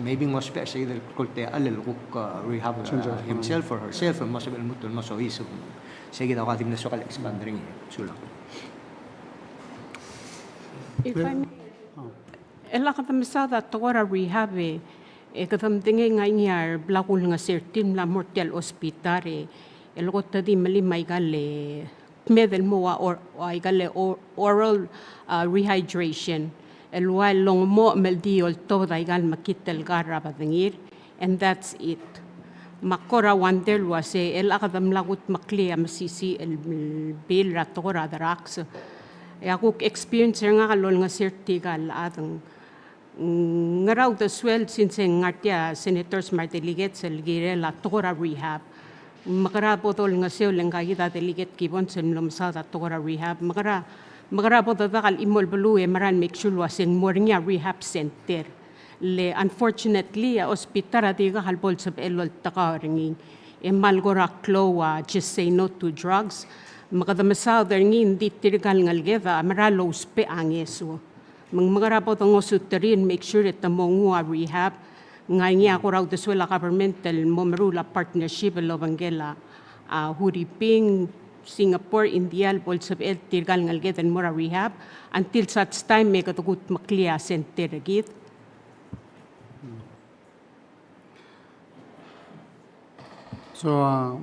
maybe ng ousbech er sei kid el kol techall el kuk, uh, rehab, uh, himself or herself, el mo sebechel el lmuut el mo soiseb. Sei kid a kora di mle soak el expand er ngii. Sulang. If I may, el a kede mesaod a tekoi er a rehab e, e kede medengei ng ngar er ngii a rebla kulengeseu er tir el mla mo er tia el hospital e, el kot e di melim aika el, e, kmeed el mo ua or, aika el o-, oral, uh, rehydration. El ua el longemoch me el di oltobed aika el mekngit el kar er a bedengir. And that's it. Me ak kora wonder el uasei, el a kede mla kudmeklii a mesisiich el bill er a tekoi er a drugs. E a kuk experience er ngak el olengeseu er tirka el chad, ng ngera uldesuel since ng ngar tia senators me a delegates el kirel a tekoi er a rehab. Mekera bo dolengeseu el ngka kid a Delegate Gibbons el mlo mesaod a tekoi er a rehab. Mekera, mekera bo dedak el chimo el beluu e mera el make sure el uasei ng mo er ngii a rehab center. Le unfortunately, a hospital a dirkak el bo el sebechel el oltekau er ngii. E kmal kora klou a Just Say No to Drugs. Me kede mesaod er ngii, ng di tirka el ngeleked a mera el ousbech a ngeso. Me ng mekera bo dongosuterir el make sure e te mo nguu a rehab. Ng ngar er ngii a kora uldesuel a government el mo meruul a partnership el obengkel a, a, Huriping, Singapore, India, el bo el sebechel tirka el ngeleked el mo er a rehab, until such time me kede kudmeklii a center er kid. So, uh,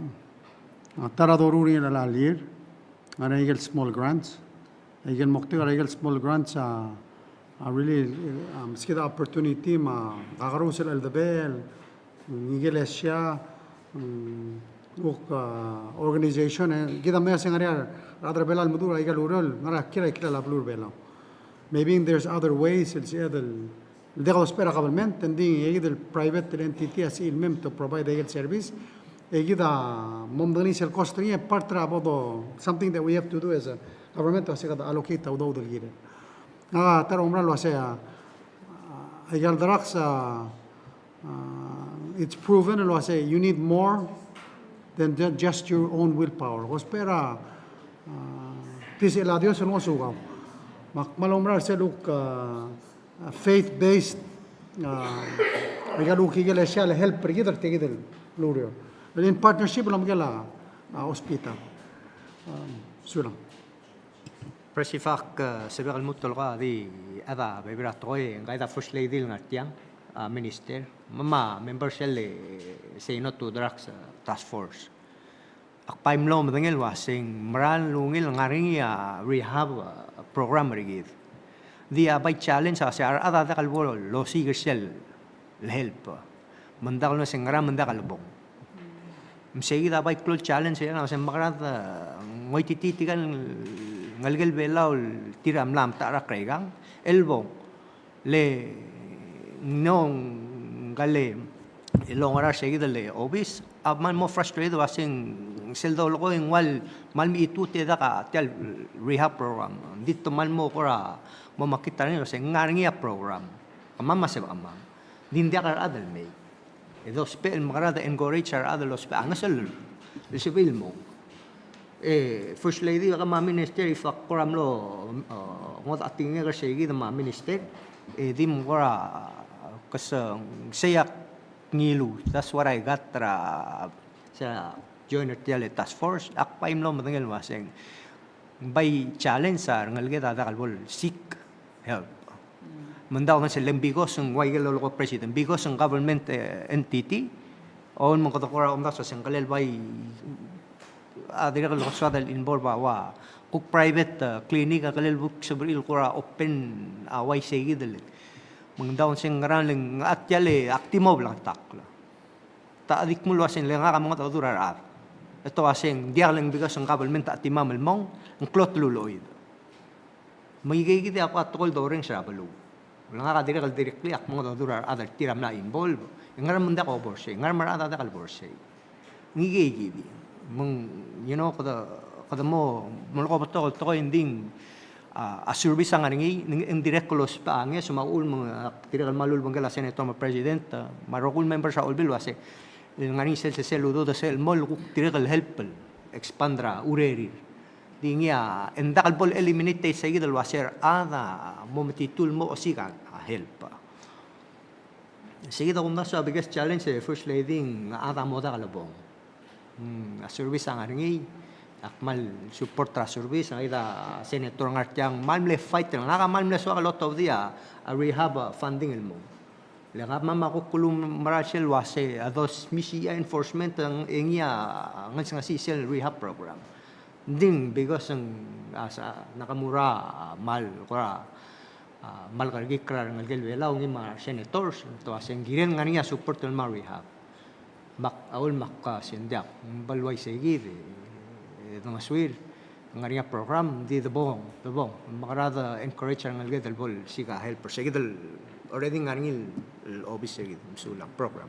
uh, ta er a doruul er ngii er a year, a ngar er ngii a ikel small grants. Ikel moktek er a ikel small grants a, a really, um, meskid a opportunity me a kakerous el cheldebechel, mm, ikel sia, mm, uk, uh, organization, e kid a mesa e ng ngar er ngii a rechad er a Belau el meduch er a ikel ureor, ngar er a kiei er a ikrel a beluu er a Belau. Maybe there's other ways el sebeched el el diak dousbech er a government, e ng di e kid el private el entity a sebechir el mei me to provide a ikel service. E kid a mo medengelii sel cost er ngii, e part er a bo do, something that we have to do as a government, a se kede allocate a udoud el kirel. A ta er a oumera el uasei a, a, ikel drugs a, a, it's proven el uasei you need more than ju-, just your own willpower. Dousbech er a, a, di sel a Dios el ngosukau. Me ak kmal oumera er sel uk, a, a, faith-based, a, ikel uk ikel sia el help er kid er tia kid el ureor. In partnership el omekel a, a, hospital. A, sulang. Presifac, a, sebechek el lmuut el kora di chad a bebil er a tekoi, ngka kid a First Lady el ngar tiang, a, Minister, me a member er sel, e, Say No to Drugs, a, Task Force. Ak bai mlo medengei el uasei ng mera el ungil ngar er ngii a rehab, a, program er kid. Di a bai challenge a se a rechad a diak el bo losiik er sel help. Me ng diak el uasei ng ngera me ng diak el bong. Me sei kid a bai klou el challenge er a se mekerang, a, ngoititerir tirka el ngelekel Belau el tir a mla metacherrak er aikang el bong. Le ng, ngka el, el ongerar sei kid el obis a kmal mo frustrated el uasei ng sel dolekoi ng ua kmal mechitechut e dak a tia el rehab program. Ng di te kmal mo kora mo mekngit a rengrir el uasei ng ngar er ngii a program. Kemam a sebechemam. Ng di ng diak a rechad el mei. E dousbech el mekerang e de encourage a rechad el lousbech a ngeso el, el sebechir el mong. E First Lady, kau me a Minister, if ak kora mlo, e, ngodech a tekingek er seikid me a Minister, e di mo kora keseng sei ak ngiluu. That's what I got er a, se er a join er tia el task force. Ak bai mlo medengei el uaseng bai challenge a rengeleked a diak el bo el seek help. Me ng di ua sel leng because ng ua ikel lolekoi a president, because ng government, e, entity, a uchul me ng kede kora omdasu el uaseng ng kelel bai a dirrek el soad el involve a ua kuk private, e, clinic a kelel bo el sebechir el kora open a uaisei kid el. Me ng di ua sel ngerang, le ng a tia el ak di mo blank talk. Te di kmo el uaseng le ngak a mo ngodech a udoud er a rechad. E te uaseng diak, le ng because ng government a di mla mong, ng klou a telulechoid. Me aikeikid a kuk tekoi el dorrenges er a beluu. Le ngak a dirrek el directly ak mo ngodech a udoud er a rechad el tir a mla involve. E ngera me ng diak a bo er sei, ngera me a rechad a diak el bo er sei. Ng aikeikid. Me ng, you know, kede, kede mo, mo leko betok el tekoi, ng di a, a service a ngar er ngii, ng, ng dirrek el lousbech a ngeso me a uchul me ng, a, dirrek el kmal ulebengkel a senator me a president, a, me a rokui el members er a Olbiil el uasei, ng ngar er ngii sel, sel, sel udoud, sel mo el kuk dirrek el help el expand er a urerir. Di ngii a, e ng diak el bo el eliminate seikid el uasei a rechad a mo metitur el mo osiik a help. Seikid a kumdasu a biggest challenge e First Lady, ng a chad a mo diak lebo. Mm, a service a ngar er ngii, ak kmal support er a service, a ida senator a ngar tiang, kmal mle fight er ngak, a kmal mle soak el otobedii a, a rehab, a, funding el mong. Le ngak me a kuk kulemera sel uasei, a those misi a enforcement, e ngii a ngesengesii sel rehab program. Ng di because ng, a, se Nakamura, a, kmal kora, a, kmal kerekikl er a rengelekel Belau, ngii me a senators, te uasei ng kirel ngar er ngii a support el mo er a rehab. Me ak, a uchul me ak, a, se ng diak, ng bo el uaisei kid, e, e, dongesuir, ng ngar er ngii a program, ng di debong, debong. Me kora de encourage a rengeleked el bo el seek a help er seikid el already ngar er ngii el, el obis er kid, mesulang, program.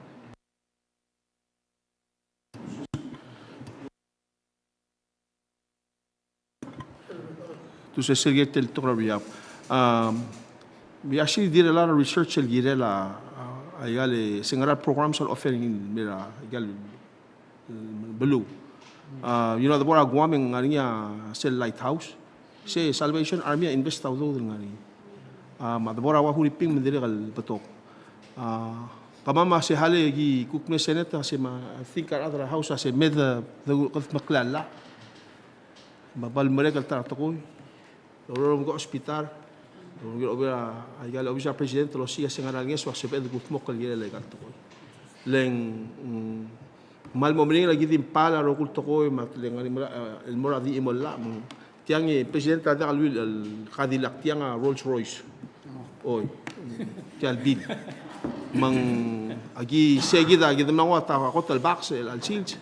Tia se sel kirel tekoi er a rehab. Um, we actually did a lot of research el kirel a, a, aika el se ngera el programs el offer er ngii el mei er a, aika el, e, beluu. Uh, you know, a debo er a Guam e ng ngar er ngii a sel lighthouse. Se Salvation Army a invest a udoud el ngar er ngii. A, me a debo er a Oahu Ripping me ng dirrek el betok. A, kemam a se hale ki kuk mle Senate a se me a, I think a rechad er a House a se me de, de, kede meklou a llach. Me a bo el merek el ta er a tekoi. Lorrenges a hospital. Lorrenges a, aika el obis er a President el osiik a se ngera el ngeso a sebeched el kudmokl el kirel aika el tekoi. Le ng, mm, kmal mo meringel a ki di mepal a rokui el tekoi me a le ng ngar er ngii a, e, el mo er a di chimo el llach, me ng tiang e President a diak el ua el, el kadilak, tiang a Rolls Royce. Oi. Tia el bill. Me ng aki se kid a ki di mla nguu a ta kot el box el, el sils.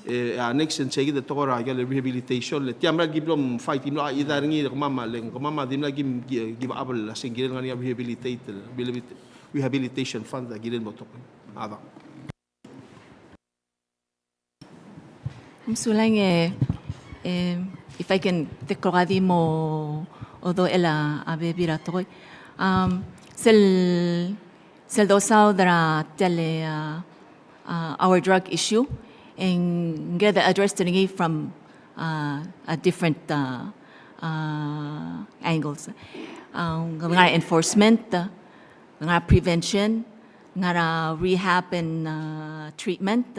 E, a next e ng se kid el tekoi er aika el rehabilitation. Le tia mera el ki blo mfight, ki mlo a ida er ngii er kemam, le ng kemam a dimlak ki, ki, ki ba a bla se ng kirel ngar er ngii a rehabilitate, rehabilit-, rehabilitation fund a kirel mo tekoi. A da. Mesulang e, e, if I can, te kuk di mo odochel a, a bebil er a tekoi. Um, sel, sel dosaod er a tia el, a, a, our drug issue, e ng kirel address er ngii from, a, a different, a, a, angles. A, ng ngar er a enforcement, ng ngar er a prevention, ng ngar er a rehab and, uh, treatment.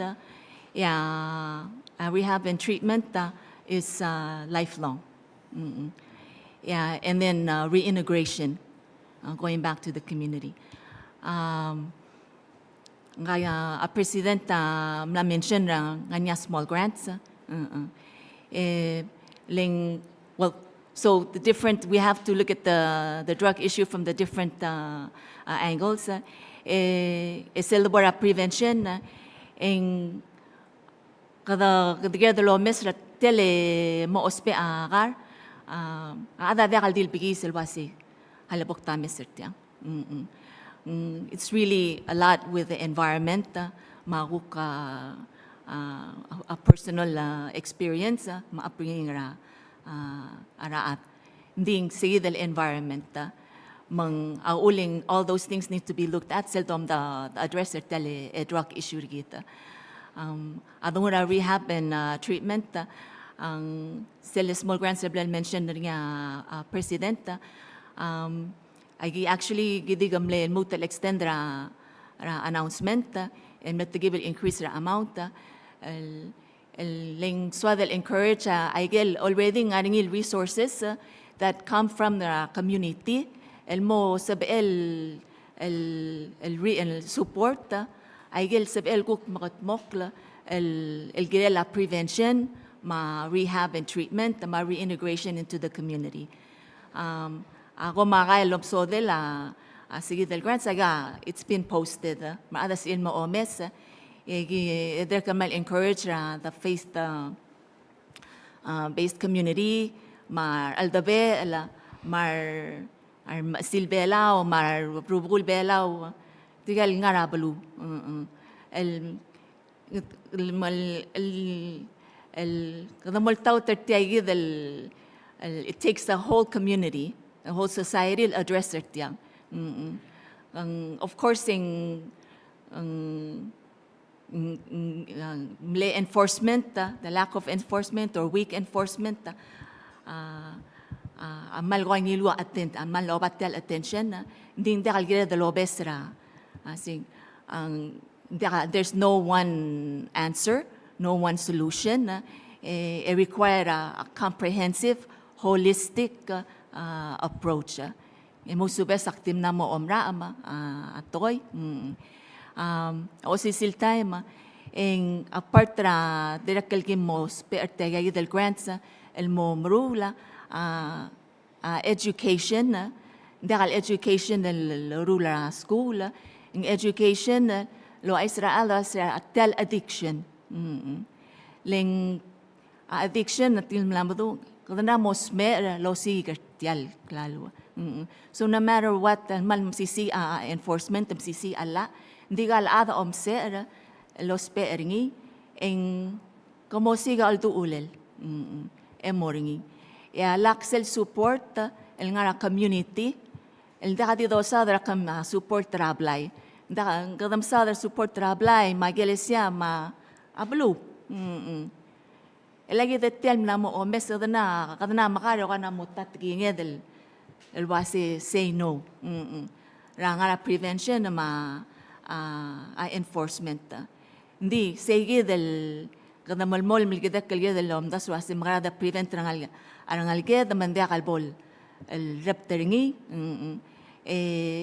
Yeah, uh, rehab and treatment, uh, is, uh, lifelong. Mm-mm. Yeah, and then, uh, reintegration, uh, going back to the community. Um, Ngar er ngii a, a President a mla mention er a ngar er ngii a small grants. Uh, uh. E, le ng, well, so the different, we have to look at the, the drug issue from the different, uh, uh, angles. Uh, e, e sel debo er a prevention, uh, e ng kede, kede kired el omes er tia el mo ousbech a kar, a, a chad a diak el di le bekiis el uasei a lebo kdames er tiang. Mm-mm. Mm, it's really a lot with the environment, uh, me a kuk, uh, uh, a personal, uh, experience, uh, me a upbringing er a, uh, er a chad. Ng di ng se kid el environment, uh, Me ng, a, uling, all those things need to be looked at, sel dom de, de address er tia el, e, drug issue er kid. Um, a dongu er a rehab and, uh, treatment, uh, ng sel small grants el bla el mention er ngii a, a, President, uh, um, aki actually, ki di ke mle lmuut el extend er a, er a announcement, uh, el mle ki di el increase er a amount, uh, el el le ng soad el encourage, uh, aike el already ngar er ngii el resources, uh, that come from the community, el mo sebechel el, el, el re-, el support, uh, aike el sebechel kuk mekedmokl el, el kirel a prevention, me a rehab and treatment, me a reintegration into the community. Um, a ko me a kai el omesodel a, a, se kid el grants, aika, it's been posted, uh, me a chad a sebechir el mo omes, uh, e ki, e dirrek el kmal encourage er a, the faith, uh, uh, based community, me a recheldebechel, me a re, a remechesil Belau, me a rubekul Belau, tirke el ngar er a beluu. Mm, mm. El, el, el, el, el, kede mo oltaut er tia kid el, el, it takes the whole community, the whole society el address er tiang. Mm, mm. Ng, of course, ng, ng, ng, ng, ng mle enforcement, uh, the lack of enforcement or weak enforcement, uh, uh, uh, a kmal ko ngiluu a atten-, a kmal oba tia el attention, uh, ng di ng diak el kired el obes er a, uh, sing, uh, ng diak, there's no one answer, no one solution, uh, e, e require a, a comprehensive, holistic, uh, uh, approach, uh. E mousubes ak di mla mo omerael, a, a tekoi. Mm. Um, osisiu el taem, e ng a part er a dirrek el ki mo ousbech er tia kid el grants, el mo meruul a, a, education, ng diak el education el, el loruul er a skuul, ng education el ouchais er a, el ouchais er a tia el addiction. Mm. Le ng a addiction a tir el mla medung, kede mla mo smecher el osiik er tia el klalo. Mm. So no matter what, a kmal mesisiich a, a enforcement, mesisiich a llach, ng di kau el chad a omesecher el ousbech er ngii, e ng ke mo osiik a ulduchulel. Mm. E mo er ngii. E a lak sel support el ngar er a community, el diak di dosaod er a kem-, a, support er a blai. Ng diak, kede mesaod er a support er a blai, me a ikelesia, me a beluu. Mm. E le kid a tia el mla mo omes, kede na, kede na mekar e kede na mo ta tekinged el, el uase say no. Mm. Er a ngar er a prevention me a, a, a enforcement. Ng di, sei kid el, kede melemolem el kid el, kid el omdasu el uase mekera de prevent er a rengal-, a rengalek e de me ng diak el bo el rebt er ngii. Mm. E,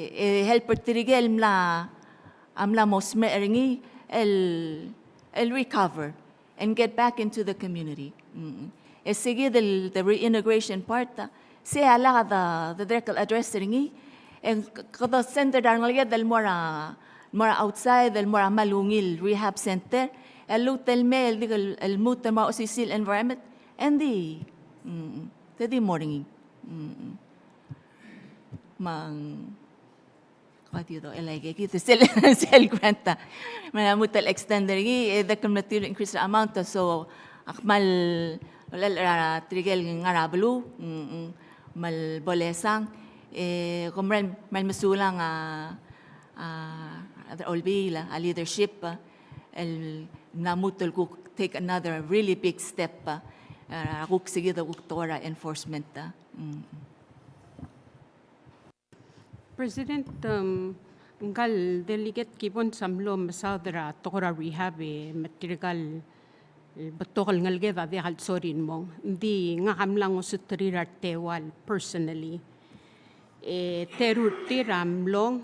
e help er tirke el mla, a mla mo smecher er ngii, el, el recover and get back into the community. Mm. E sei kid el, the reintegration part, a, sei a lak de, de dirrek el address er ngii, e ng k-, kede send er a rengalek e de mo er a, mo er a outside, de mo er a kmal ungil rehab center, e lmuut el mei, el di el, el lmuut el mo er a osisiu el environment, e ng di, mm, te di mo er ngii. Mm. Me ng Kau di do, el aike kid, sel, sel grant a. Me a lmuut el extend er ngii, e dirrek el mle tir el increase er a amount, so, a kmal, el, el, er tirke el ngar er a beluu, mm, mm, me bo lsang, e, kom kmal, kmal mesulang a, a, a Olbiil, a leadership, el mla lmuut el kuk take another really big step, a, a kuk sei kid a kuk tekoi er a enforcement, a. Mm. President, um, ngka el delegate Gibbons a mlo mesaod er a tekoi er a rehab e me tirka el betok el ngeleked a diak el sorir el mong. Ng di ngak a mla ngosuterir a reteua el personally. E teru er tir a mlong,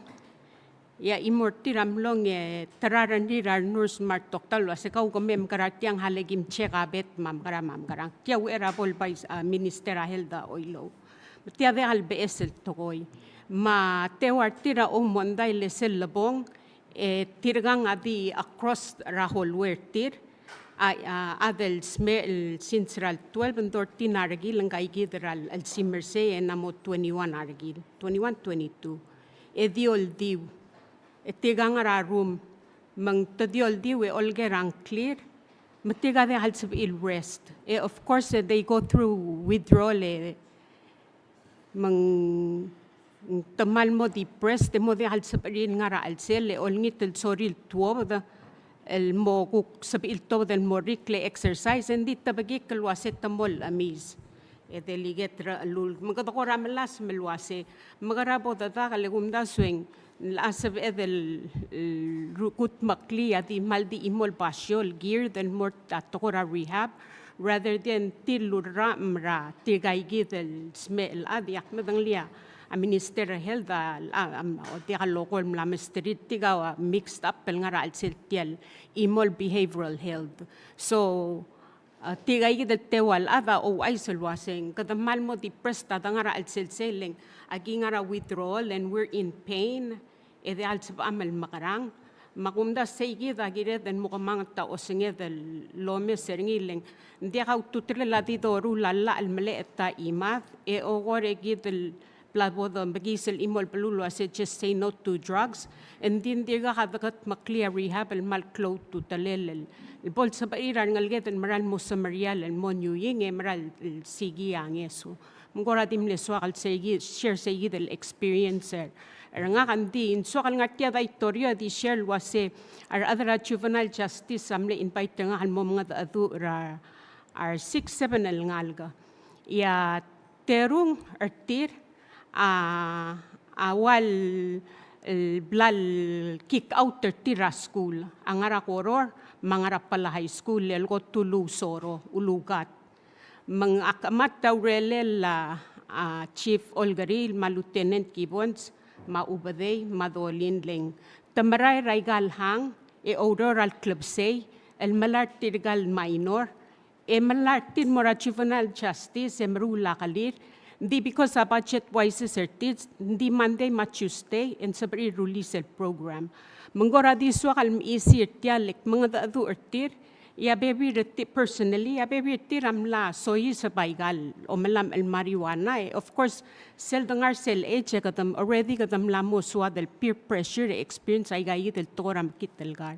e a chimo er tir a mlong e te rarengrir a renurse me a redoktor el uase kau ke mei mekerang, tiang a le kim check a bed me a mekerang me a mekerang. Tia uchei er a bo el vice, a, minister er a health a oilou. Me tia diak el beches el tekoi. Me a teua er tir a oumondai el sel lebong, e tirkang a di across er a hallway er tir, a, a, a chad el smecher el since er a le twelve, ng thirteen a rekil, ngka kid er a le, el simer sei, e ng mo twenty-one a rekil, twenty-one, twenty-two. E di oldiu. E tirkang er a room, me ng te di oldiu e olker a ngklir, me tirka diak el sebechir el rest. E, of course, e, they go through withdrawal, e, me ng te kmal mo depressed, e mo diak el sebechir el ngar er a chelsel, e olengit el sorir el tuobed, el mo kuk sebechir el tuobed el mo rikl e exercise, e ng di tebekikl el uase te mo el chemis. E delegate er a chelulk, me kede kora melasem el uase, me kora bo dedak el e kumdasu e ng locha sebeched el, el kutmeklii a di kmal di chimo el basio el gear el mo er a tekoi er a rehab, rather than tir el urrachem er tirkaikid el smecher el chad. Ak medengelii a Minister er a Health a, a, a, diak el lokoi el mla mesterir tirka a mixed up el ngar er a chelsel tia el chimo el behavioral health. So, a, tirkaikid el teua el chad a ouchais el uase ng kede kmal mo depressed a dengar er a chelsel sei, le ng aki ngar er a withdrawal and we're in pain, e diak el sebecham el mekerang. Me a kumdasu e kid a kired el mo kemanget a osenged el omes er ngii, le ng diak a ultutelel a di doruul a llach el melecha a chimad, e okor e kid el bla bo domekiis el chimo el beluu el uase just say no to drugs, e ng di ng dirkak a dekutmeklii a rehab el kmal klou a ultutelel el bo el sebechir a rengeleked el mera el mo semeriar el mo newing e mera el sikii a ngeso. Me ng kora di mle soak el seikid, share seikid el experience er, er ngak. Ng di ng soak el ngar tia el daitorio e di share el uase a rechad er a juvenile justice a mle invite er ngak el mo mengedecheduch er a, a re six, seven el ngalek. E a terung er tir a, a ua el bla el kick out er tir er a skuul, a ngar er a Koror me a ngar er a Palau High School el kot Uluusoro, Uluukat. Me ng ak chemat a urerel a, a, Chief Olkeriil me a Lieutenant Gibbons me a Ubedei me a Dolin, le ng te merael er aika el hang e oureor er a klebesei el melai er tirka el minor, e melai er tir el mo er a juvenile justice e meruul a kelir. Ng di because a budget wise er tir, ng di Monday me a Tuesday e ng sebechir el release el program. Me ng kora di soak el mechisii er tia el kmengedecheduch er tir, e a bebil er tir, personally, a bebil er tir a mla soiseb aika el omelamech el marijuana, e of course, sel dengar sel age e kede already kede mla mo soad el peer pressure e experience aikaikid el tekoi er a mekngit el kar.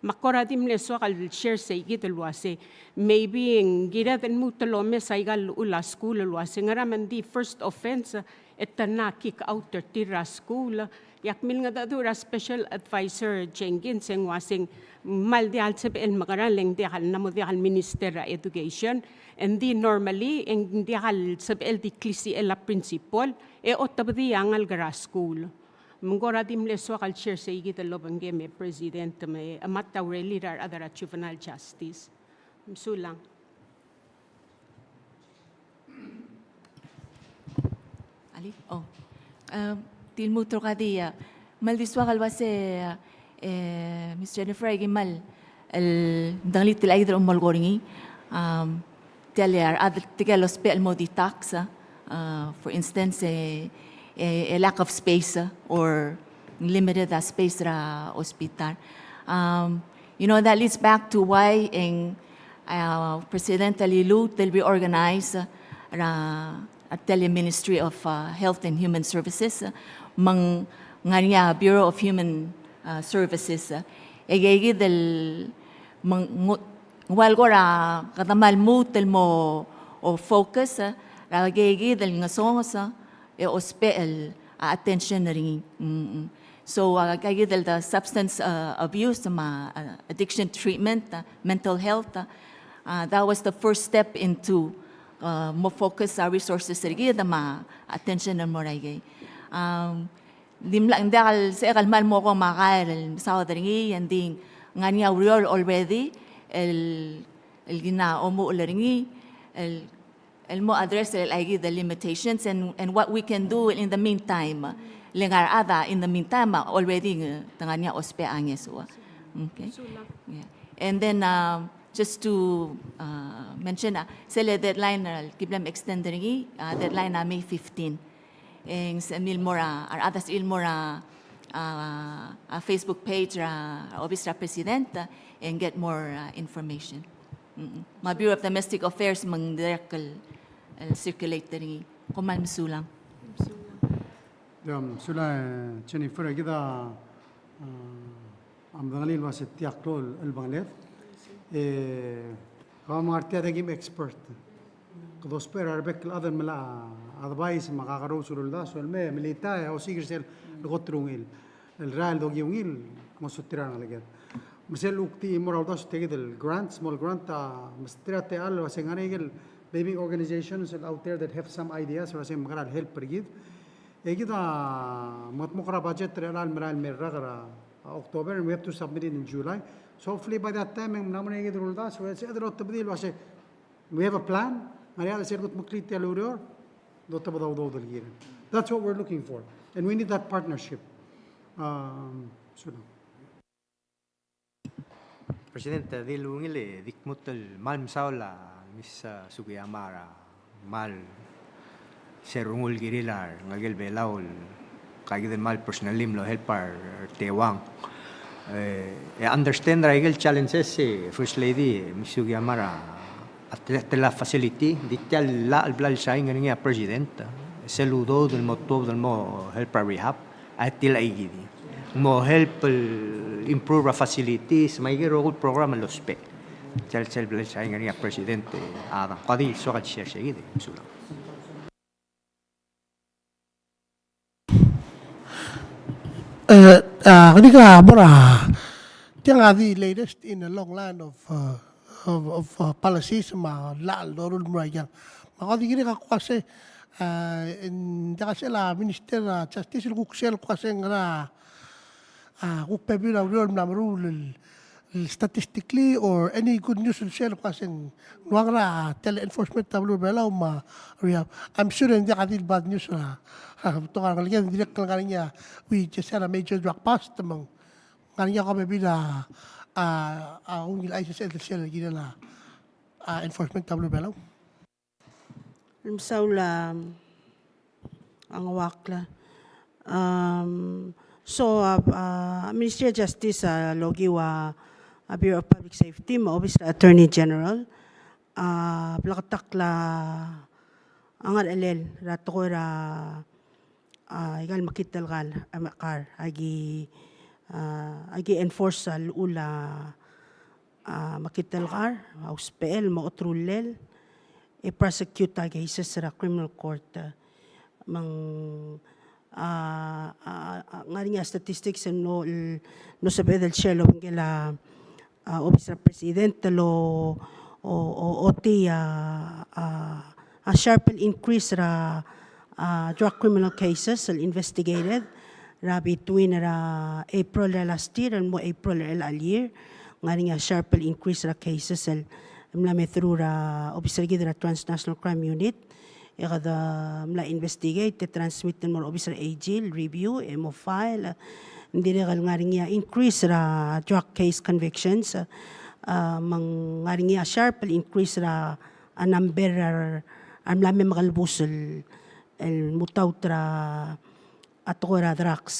Me ak kora di mle soak el share seikid el uase, maybe ng kired el lmuut el omes aika el llechul a skuul el uase ngera me ng di first offense, e te mla kick out er tir er a skuul. E ak milengedecheduch er a special advisor Jenkins e ng uase ng kmal diak el sebechel el mekerang, le ng diak el, ng mo diak el minister er a education, e ng di normally e ng diak el sebechel di klisichel a principal e otebedii a ngalek er a skuul. Me ng kora di mle soak el share seikid el obengkem e president me chemat a urerir a rechad er a juvenile justice. Mesulang. Ali? Oh. Um, di lmuut el rokui a di, uh, kmal di soak el uase, uh, Miss Jennifer, aki kmal el, el dengelii tia el chais el omelekoi er ngii. Um, tia el, a rechad, tirke el ousbech el mo detox, uh, for instance, a, a, a lack of space, uh, or limited, uh, space er a hospital. Um, you know, that leads back to why e ng, uh, President a liluut el reorganize, uh, er a, a tia el Ministry of, uh, Health and Human Services, uh, me ng ngar er ngii a Bureau of Human, uh, Services, uh, e keikid el me ng, ng ua el kora kede kmal lmuut el mo, o focus, uh, er a keikid el ngesonges, uh, e ousbech el, uh, attention er ngii. Mm, mm. So, uh, aikakid el the substance, uh, abuse me a, uh, addiction treatment, uh, mental health, uh, uh, that was the first step into, uh, mo focus a resources er kid me a attention el mo er aikei. Um, dimlak, ng diak el sebechek el kmal mo ko me a kaer el mesaod er ngii, e ng di ng ngar er ngii a ureor already el, el kina omuchel er ngii, el el mo address er aikakid el limitations and, and what we can do in the meantime. Le ngar er a chad, in the meantime, already ng, te ngar er ngii a ousbech a ngeso. Okay. Yeah. And then, um, just to, uh, mention, uh, sel deadline, uh, ki bla mextend er ngii, uh, deadline a May fifteen. E ng sebechemiu el mo er a, a rechad a sebechemiu el mo er a, a, a Facebook page er a, a obis er a President, uh, and get more, uh, information. Mm-mm. Me a Bureau of Domestic Affairs me ng dirrek el, el circulate er ngii. Kom kmal mesulang. Ia, mesulang, e, Jennifer, kid a, a, a medengelii el uase tia klou el, el bengeled. E, kau me ngar tia a di kim expert. Kede ousbech er a rebek el chad el melai a advice me a kakerous el uldasu el me, melita e osiik er sel lekot er a ungil. El rael el dokiu ungil, ng sorir a rengeleked. Me sel kuk di mo er a uldasu tia kid el grant, small grant, a, mesterir a techall el uasei ng ngar er ngii a ikel baby organizations el out there that have some ideas el uasei ng mekera el help er kid. E kid a mengetmokl er a budget er chelecha el merael el me el rak er a, a, October, and we have to submit it in July. So hopefully by that time, e ng mla mo er ngii a ikel uldasu, e sebeched el otebedii el uasei, we have a plan, ng ngar er ngii a chelsel kutmeklii tia el ureor, dotebedii a udoud el kirel. That's what we're looking for. And we need that partnership. Um, so, President, a di el ungil e di kmo te kmal mesaul a Miss, a, Sugiyama er a kmal se el rengul el kirir a rengelekel Belau el ka kid el kmal personally mlo help a reteuang. E, e understand er a ikel challenges e First Lady, e, Miss Sugiyama er a, a tel-, tel a facility, di tia el llach el bla lsign er ngii a President, e sel udoud el mo tuobed el mo help er a rehab. A tia el aikidi. Mo help el improve er a facilities, me aike el rokui el program el lousbech. Tia el sel bla lsign er ngii a President, a, a, kuk di soak el share er sei kid, e, mesulang. E, a, kede ka mo er a, tiang a di latest in a long line of, uh, of, of, uh, policies me a llach el doruul el mo er a iang. Me kede di kirek a kuk uasei, a, ng diak a sel a Minister er a Justice el kuk sel kuk uasei ng ngar er a, a, kuk bebil a ureor el mla meruul el, el statistically or any good news el sel kuk uasei ng ngar er a tia el enforcement er a beluu er a Belau me a rehab. I'm sure ng diak a di el bad news er a, a, betok a rengeleked, ng dirrek el ngar er ngii a, we just had a major drug bust me ng ngar er ngii a kuk bebil a, a, a ungil chais el sel, sel kirel a, a, enforcement er a beluu er a Belau. Mesaul a, a ngeuakl. Um, so, a, a, Ministry of Justice a lokiu a, a Bureau of Public Safety me a Office er a Attorney General a bleketakl a ngerchelel er a tekoi er a, a, ikal mekngit el kar, a, me-, kar, aki, a, aki enforce a llechul a, a, mekngit el kar, a usbechel me a oterullel, e prosecute a cases er a criminal court. Me ng, a, a, a, ngar er ngii a statistics el mlo, el mlo sebeched el share el obengkel a, a, Office er a President el o, o, ochotii a, a, a sharp el increase er a, a, drug criminal cases el investigated er a between er a April er a last year el mo April er a chelecha el year. Ngar er ngii a sharp el increase er a cases el mla me through er a office er kid er a Transnational Crime Unit. E kede mla investigate, e transmit el mo er a office er a AG el review, e mo file, e ng dirrek el ngar er ngii a increase er a drug case convictions, a, me ng ngar er ngii a sharp el increase er a, a number er a, a mla me mekelebus el, el mutaut er a, a tekoi er a drugs,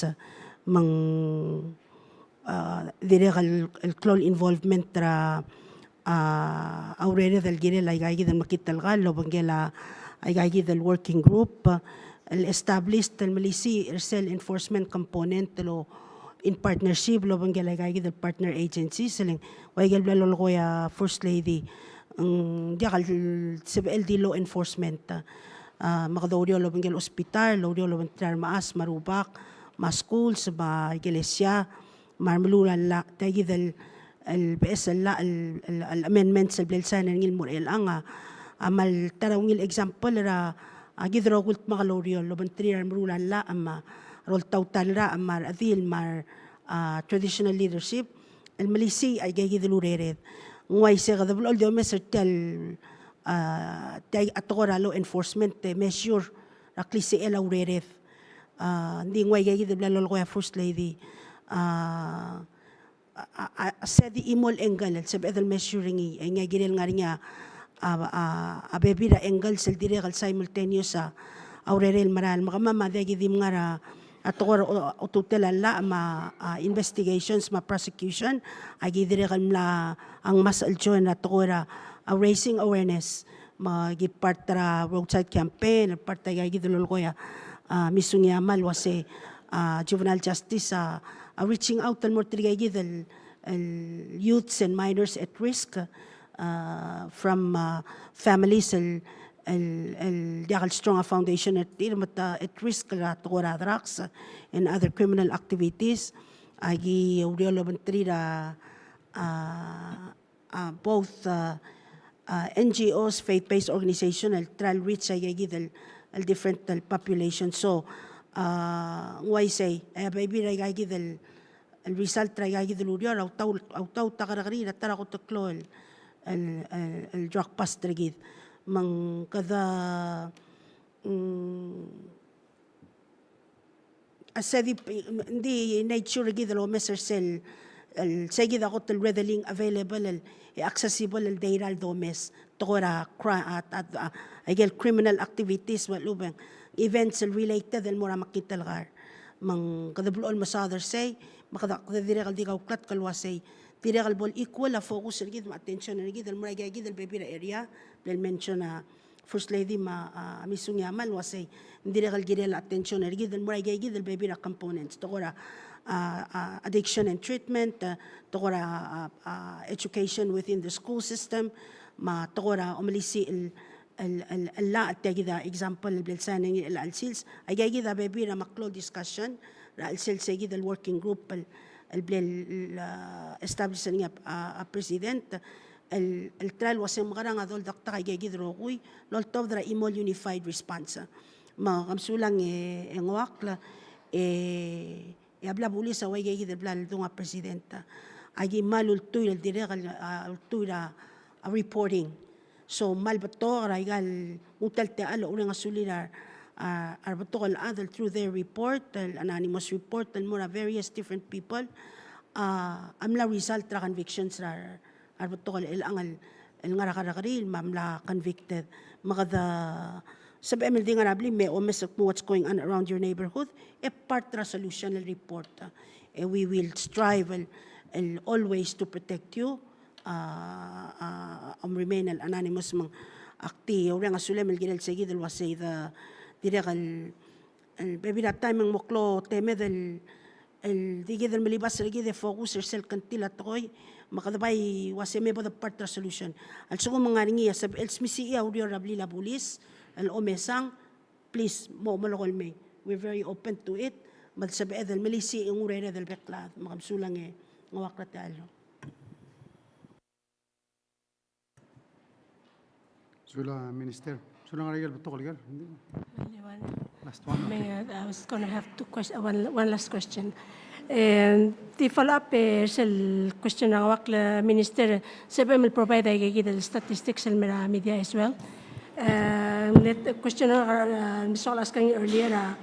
me ng, a, dirrek el, el klou el involvement er a, a, a urered el kirel aika kid el mekngit el kar, el obengkel a, aika kid el working group, el established el melisiich er sel enforcement component el o in partnership el obengkel aika kid el partner agencies, el ng ua ikel bla lolekoi a First Lady, ng diak el sebechel di law enforcement. A, me kede oureor el obengkel a hospital, el oureor el obengterir a remechas me a rubak, me a schools, me a ikelesia, me a remeluul a llach, tia kid el, el beches el llach, el, el, el amendments el bla lsign er ngii el mo er chelechang a, a kmal ta er a ungil example er a, a kid el rokui el dmak el oureor el obengterir a remeruul a llach, me a roltaut a llach, me a rechedil, me a, a, traditional leadership, el melisiich aika kid el urered. Ng uaisei e kede blechoel di omes er tia el, a, tia a tekoi er a law enforcement, e measure er a klisichel a urered. A, ng di ng ua aika kid el bla lolekoi a First Lady. A, a, a, a, se di chimo el angle el sebeched el measure er ngii, e ngii a kirel ngar er ngii a, a, a, a bebil er a angles el dirrek el simultaneous a, a urerel el merael. Me kemam a diak ki di mngar a, a tekoi er a, o, otutel a llach me a, a, investigations me a prosecution, a ki dirrek el mla ngmasech el join er a tekoi er a, a, raising awareness. Me ki part er a roadside campaign, part er aika kid el lolekoi a, a, Miss Sugiyama el uase, a, juvenile justice, a, a reaching out el mo er tirka kid el, el youths and minors at risk, a, from, a, families el, el, el diak el strong a foundation er tir, me te at risk er a tekoi er a drugs and other criminal activities. Aki oureor el obengterir a, a, a, both, a, a, N G Os, faith-based organization, el try el reach aika kid el, el different el population. So, a, ng uaisei, e bebil er aika kid el, el result er aika kid el ureor, a ultau, a ultau ta kerrekeriil er a ta er a kot el klou el, el, el, el drug bust er kid. Me ng kede, mm, a se di, ng di nature er kid el omes er sel, el, se kid a kot el readily available, el, e accessible el data el domes. Tekoi er a cri-, a, a, a, aike el criminal activities me a lechub e ng events el related el mo er a mekngit el kar. Me ng kede blechoel mesaod er sei, me kede, kede dirrek el di kauklatk el uasei. Dirrek el bo el equal a focus er kid me a attention er kid el mo er aika kid el bebil er a area, el mention a First Lady me a, a, Misung Yamal el uasei, ng dirrek el kirel a attention er kid el mo er aika kid el bebil er a components, tekoi er a, a, a, addiction and treatment, a, tekoi er a, a, a, education within the school system, me a tekoi er a omelisiich el, el, el, el llach, tia kid a example el bla el sign er ngii er chelecha el sils, aika kid a bebil er a meklou el discussion er a chelsel se kid el working group el, el bla el, a, establish er ngii a, a, a president, el, el try el uasei mekerang a doldakl aika kid el rokui el oltobed er a chimo el unified response. Me ke mesulang e, e ngoakl, e, e a bla bulis a ua aika kid el bla ledung a president. Aki kmal ultuil el dirrek el, a, ultuil a, a reporting. So, kmal betok er aika el nguu tia el techall el oureng a sulir a, a, a rebetok el chad el through their report, el anonymous report, el mo er a various different people, a, a mla result er a convictions er a, a rebetok el chelechang el, el ngar er a kerrekeriil me a mla convicted. Me kede sebechem el di ngar er a blim me omes el kmo what's going on around your neighborhood, e part er a solution el report. E we will strive el, el always to protect you, a, a, a, om remain el anonymous me ng ak di oureng a sulem el kirel se kid el uasei de dirrek el, el bebil er a taem e ng mo klou temed el, el di kid el melibas er kid e focus er sel kngtil a tekoi, me kede bai uasei me bo de part er a solution. A lsekum ng ngar er ngii a sebechel smisichii a ureor er a blil a bulis el omesang, please, mo, mo melekoi el mei. We're very open to it. Me de sebeched el melisiich e ng urered el bek el chad. Me ke mesulang e ngoakl er a techall. Sulang, Minister. Sulang, ngar er ngii a betok el ker? Only one. Last one, okay. May I, I was gonna have two ques-, uh, one, one last question. And the follow-up, eh, er sel question er a ngoakl, Minister, sebechem el provide aika kid el statistics el mei er a media as well. Eh, ng di question er a, eh, me soak el ask er ngii earlier, a,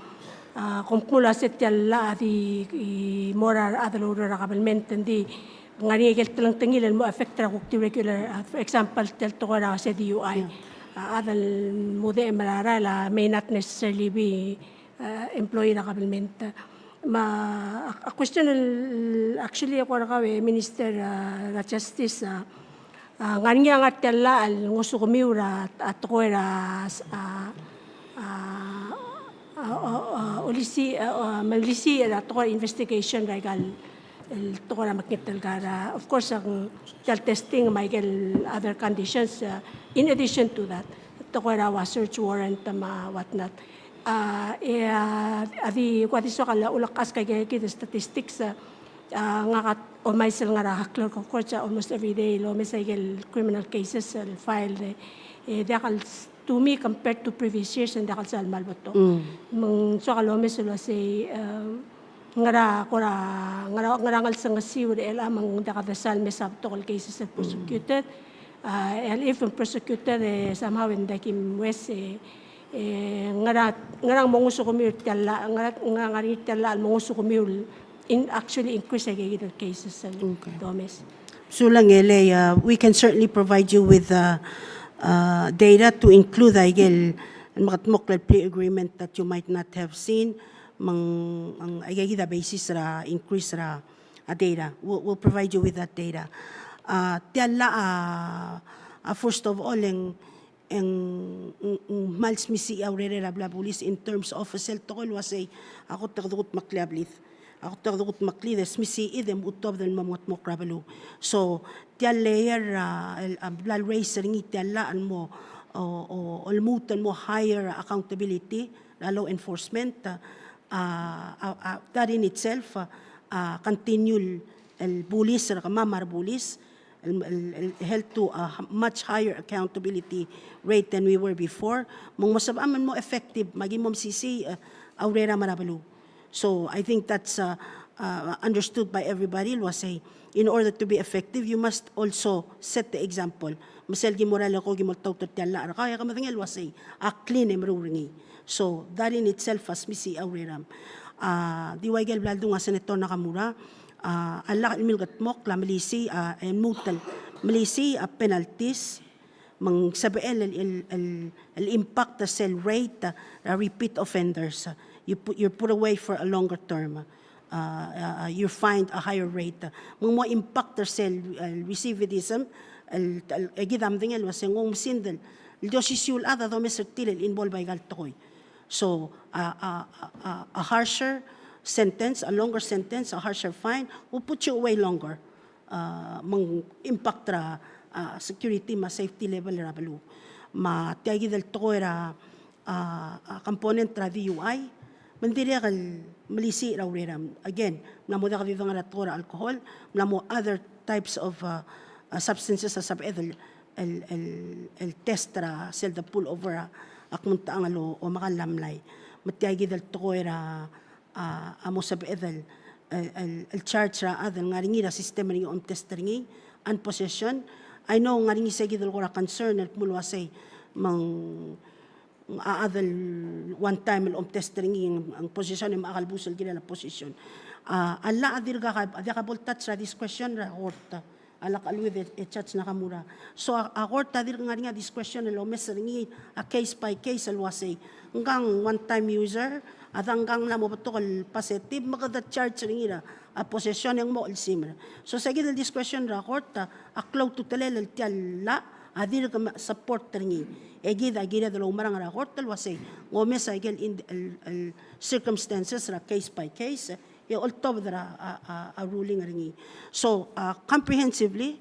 a, kom kmu el uasei tia el llach a di, i, mo er a rechad el oureor er a kabelment, ng di ngar er ngii aike el telengtengil el mo affect er a kuk di regular, a, for example, tia el tekoi er a se D U I. Yeah. A, chad el mudechem er a rael a may not necessarily be, a, employee er a government. Me a, a question el, actually, a kora kau e Minister, a, er a Justice, a, a, ngar er ngii a ngar tia el llach el ngosukemiu er a, a, tekoi er a, a, a, a, a, olisi-, a, a, melisiich er a tekoi er a investigation er aika el, el tekoi er a mekngit el kar, a, of course, a, tia el testing me aike el other conditions, a, in addition to that, tekoi er a ua search warrant me a what not. A, e, a, a di, kuk di soak el ulekasek aika kid el statistics, a, a, ngak a omais el ngar er a clerk of court, a, almost every day el omes aike el criminal cases el filed, e, e diak el to me, compared to previous years, e ng diak el sal kmal betok. Mm. Me ng soak el omes el uasei, e, ngera kora, ngera, ngera ngelsengesii er chelechang me ng diak de sal mesa betok el cases el prosecuted. A, el even prosecuted, e, somehow e ng diak kim uaisei, e, ngera, ngera ng mo ngosukemiu er tia el llach, ngera, ngera ngar er ngii tia el llach el mo ngosukemiu el in-, actually increase aike kid el cases el domes. Sulang e le, uh, we can certainly provide you with, uh, uh, data to include aike el, el mekedmokl el plea agreement that you might not have seen, me ng, me ng aike kid a basis er a increase er a, a data. We'll, we'll provide you with that data. Uh, tia el llach, uh, uh, first of all, e ng, e ng, ng, ng kmal smisichii a urered er a blil a bulis in terms of sel tekoi el uasei a kot e kede kudmeklii a blid. A kot e kede kudmeklii e smisichii e de mo tuobed el mo mengedmokl er a beluu. So, tia el layer, a, el, a, bla el raise er ngii tia el llach el mo, o, o, o lmuut el mo higher accountability er a law enforcement, a, a, a, that in itself, a, a continue el bulis er kemam a rebulis, el, el, el held to a much higher accountability rate than we were before. Me ng mo sebecham el mo effective, me aki mo mesisiich, a, a ureram er a beluu. So I think that's, uh, uh, understood by everybody, el uasei, in order to be effective, you must also set the example. Me sel ki mo er a leko ki mo oltaut er tia el llach er kau, e ke medengei el uasei a clean e meruul er ngii. So that in itself a smisichii a ureram. A, di ua ikel bla ledung a Senator Nakamura, a, a llach el milkedmokl a melisiich, a, e lmuut el melisiich a penalties, me ng sebechel el, el, el, el impact er sel rate er a repeat offenders. You put, you're put away for a longer term. Uh, uh, you find a higher rate. Me ng mo impact er sel, el recidivism, el, el, e kid a medengei el uasei ng oumesingd el, el di osisiu el chad a domes er tir el involve aika el tekoi. So, a, a, a, a, a harsher sentence, a longer sentence, a harsher fine, will put you away longer. A, me ng impact er a, a, security me a safety level er a beluu. Me tia kid el tekoi er a, a, a, component er a D U I, me ng dirrek el melisiich er a ureram. Again, mla mo diak di dengar er a tekoi er a alcohol, mla mo other types of, a, a, substances a sebeched el, el, el, el test er a sel de pull over a, a kmo ng techang el o, omekall a mlai. Me tia kid el tekoi er a a, a mo sebeched el, el, el, el charge er a chad el ngar er ngii er a system er ngii a omtest er ngii, and possession. I know ngar er ngii se kid el kora concern el kmo el uasei me ng a chad el one time el omtest er ngii, ng possession e me a kelebus el kirel a possession. A, a llach a dirk a, a diak a bo el touch er a discretion er a court. A lak a lmuut e, e Judge Nakamura. So a, a court a dirk ngar er ngii a discretion el omes er ngii a case by case el uasei. Ngkang one time user, a dang ngkang mla mo betok el positive, me kede charge er ngii er a, a possession e ng mo chelsimer. So se kid el discretion er a court a, a klou a ultutelel el tia el llach a dirk me support er ngii. E kid a kired el oumerang er a court el uasei ng omes a ikel in, el, el circumstances er a case by case, e oltobed er a, a, a, a ruling er ngii. So, a, comprehensively,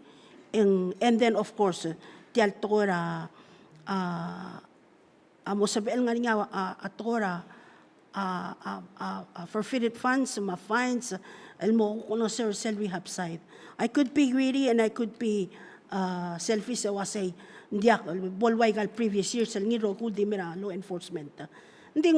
and, and then of course, tia el tekoi er a, a, a mo sebechel ngar er ngii a, a, a tekoi er a, a, a, a, a forfeited funds, me a fines, el mo kuk onoser er sel rehab side. I could be greedy and I could be, a, selfish e uasei, ng diak, bo el ua ika el previous years, el ngii el rokui el di mei er a law enforcement. Ng di,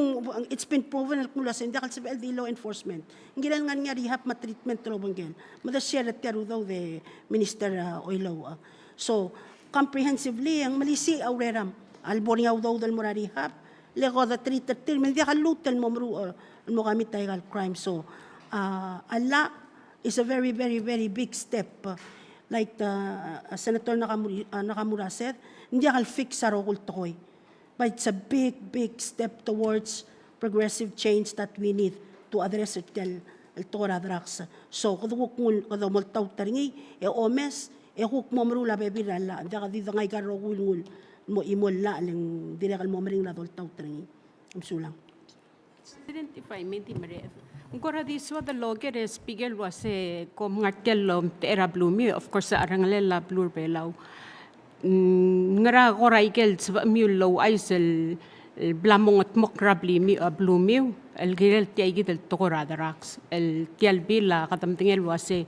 it's been proven el kmo el uasei ng diak el sebechel di law enforcement. Ng kirel ngar er ngii a rehab me a treatment el obengkel. Me de share er tia el udoud e Minister, a, Oilouch. So, comprehensively, e ng melisiich a ureram. A lebo er ngii a udoud el mo er a rehab, le ko de treat er tir, me ng diak a lluut el mo meruul, el mo commit aika el crime. So, a, a llach is a very, very, very big step. Like the, uh, Senator Nakamura, uh, Nakamura said, ng diak el fix a rokui el tekoi. But it's a big, big step towards progressive change that we need to address er tia el, el tekoi er a drugs. So, kede kuk nguu, kede mo oltaut er ngii, e omes, e kuk mo meruul a bebil er a llach, ng diak di dengai aika el rokui el nguu el mo chimo el llach, le ng dirrek el mo meringel a doltaut er ngii. Mesulang. President, if I may, di mereched. Ng kora di soad el oker e Speaker el uasei kom ngar tia el omtechei er a belumiu, of course, a cherengelel a beluu er a Belau. Mm, ngera kora ikel sebechemiu el ouchais el, el bla mo ngetmokl er a belimiu, a belumiu, el kirel tia kid el tekoi er a drugs. El tia el bill a kede medengei el uasei